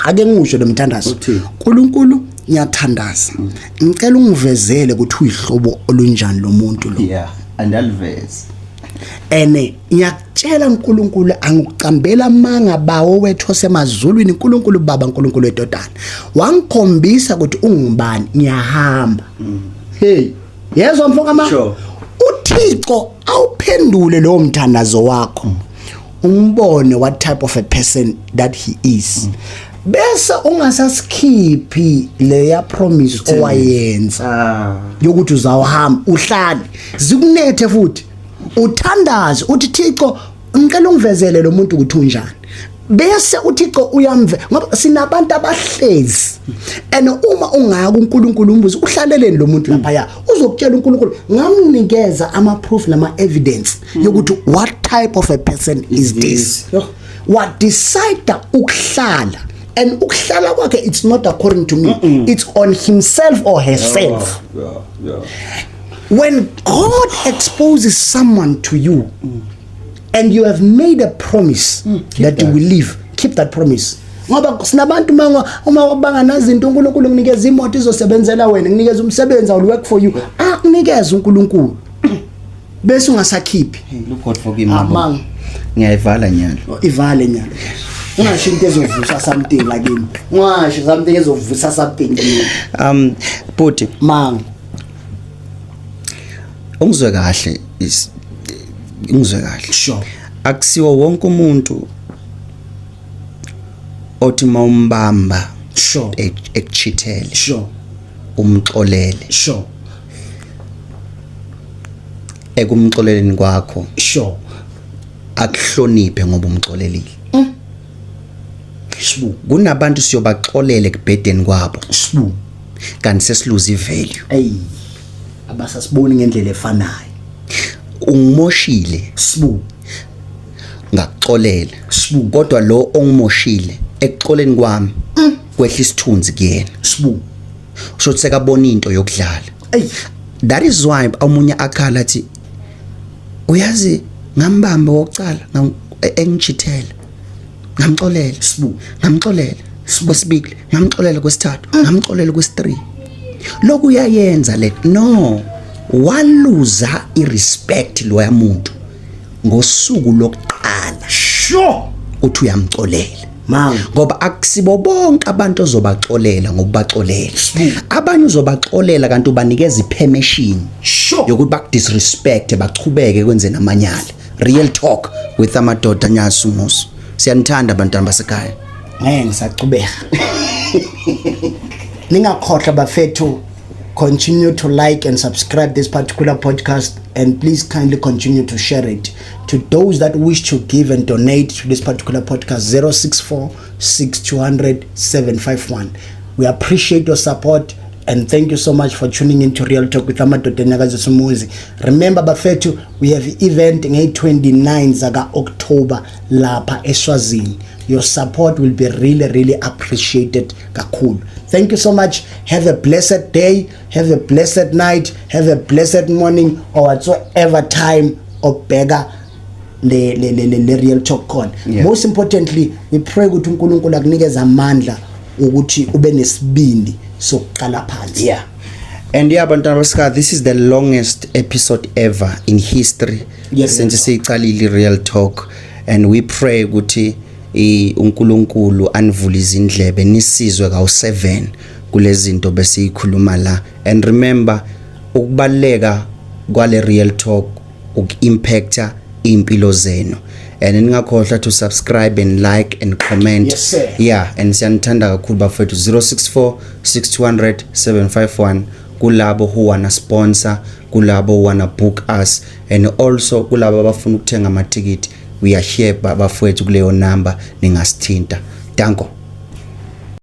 Ake ngisho lo mthandazo. Uthini? "Nkulunkulu, ngiyathandaza, ngicela ungivezele ukuthi uyihlobo olunjani lo muntu lo." Yeah, andalivezi. Ene ngiyakutshela uNkulunkulu, angikucambela amanga, bawo wethu osemazulwini, uNkulunkulu Baba, uNkulunkulu wedodana, wangikhombisa ukuthi ungubani, ngiyahamba. Hey, yezwa mfo kama. UThixo awuphendule lowo mthandazo wakho, umbone what type of a person that he is, bese ungasasikhiphi leya promise owayenza yokuthi uzawuhamba uhlale zikunethe futhi uthandaze uthi, "Thixo, ngicela ungivezele lo muntu ukuthi unjani." Bese uThixo uyamve, ngoba sinabantu abahlezi and uma ungaya kuNkulunkulu umbuzo, "Uhlaleleni lo muntu lapha?" Ya, uzokutshela uNkulunkulu, "Ngamnikeza ama proof nama evidence yokuthi what type of a person is this." Yo. Wa decide ukuhlala, and ukuhlala kwakhe, it's not according to me, it's on himself or herself. When God exposes someone to you and you have made a promise that you will leave, keep that promise, ngoba sinabantu mangwa uma banganazinto, "uNkulunkulu nginikeza imoto izosebenzela wena, nginikeza umsebenzi, I will work for you." Akunikeza uNkulunkulu bese ungasakhiphi. Hey, look, God forgive me. Ah, mang. Ngiyayivala nyalo. Ivale nyalo, ungasho into ezovusa something lakini, ungasho something ezovusa something kimi. Buti. Mang. Ungizwe kahle, ungizwe kahle. Akusiwo wonke umuntu othi mawumbamba ekuchithele umxolele. Ekumxoleleni kwakho akuhloniphe ngoba umxolelile. Sibu. Kunabantu siyobaxolela ekubhedeni kwabo Sibu. kanti sesiluza ivalue. Ey, abasasiboni ngendlela efanayo. Ungimoshile, Sibu. ngakuxolela. Sibu. Kodwa lo ongimoshile, ekuxoleni kwami kwehla isithunzi kuyena. Sibu. Usho ukuthi sekabona into yokudlala. Ey. That is why omunye akhala athi, "Uyazi, ngambamba wokucala engichithela, ngamxolela." Sibu. Ngamxolela kwesibili, ngamxolela kwesithathu, ngamxolela kwesi-3, lokhu uyayenza le no waluza irespect loya muntu ngosuku lokuqala. Uthi uyamxolela. Mang. Ngoba akusibo bonke abantu ozobaxolela ngokubaxolela. Abanye uzobaxolela kanti ubanikeza ipermission yokuthi bakudisrespect, bachubeke kwenze namanyala. Real Talk with Amadoda Nyasumuso, siyanithanda abantwana basekhaya. Ngeke ngisacubeka. Ningakhohlwa bafethu, continue to like and subscribe this particular podcast, and please kindly continue to share it. To those that wish to give and donate to this particular podcast, 064 6200 751. We appreciate your support and thank you so much for tuning in to Real Talk with Amadoda Anyakazisa. Remember bafethu, we have event nge-29 zaka October lapha eSwazini. Your support will be really really appreciated kakhulu. Thank you so much. Have a blessed day, have a blessed night, have a blessed morning or whatsoever time obheka le Real Talk khona. Most importantly, we pray ukuthi uNkulunkulu akunikeze amandla ukuthi ube nesibindi sokuqala phansi. Yeah, and yeah, bantwana basekhaya, this is the longest episode ever in history since siyicalile Real Talk, and we pray ukuthi uNkulunkulu anivule izindlebe nisizwe kawu7 kulezi zinto besiyikhuluma la. And remember, ukubaleka kwale Real Talk uku-impacta impilo zenu, and ningakhohlwa to subscribe and like and comment. Yes, sir. Yeah, and siyanithanda kakhulu bafethu. 064 6200 751 kulabo who wanna sponsor, kulabo who wanna book us, and also kulabo abafuna ukuthenga amathikithi. We are here bafowethu, kuleyo number ningasithinta. Danko.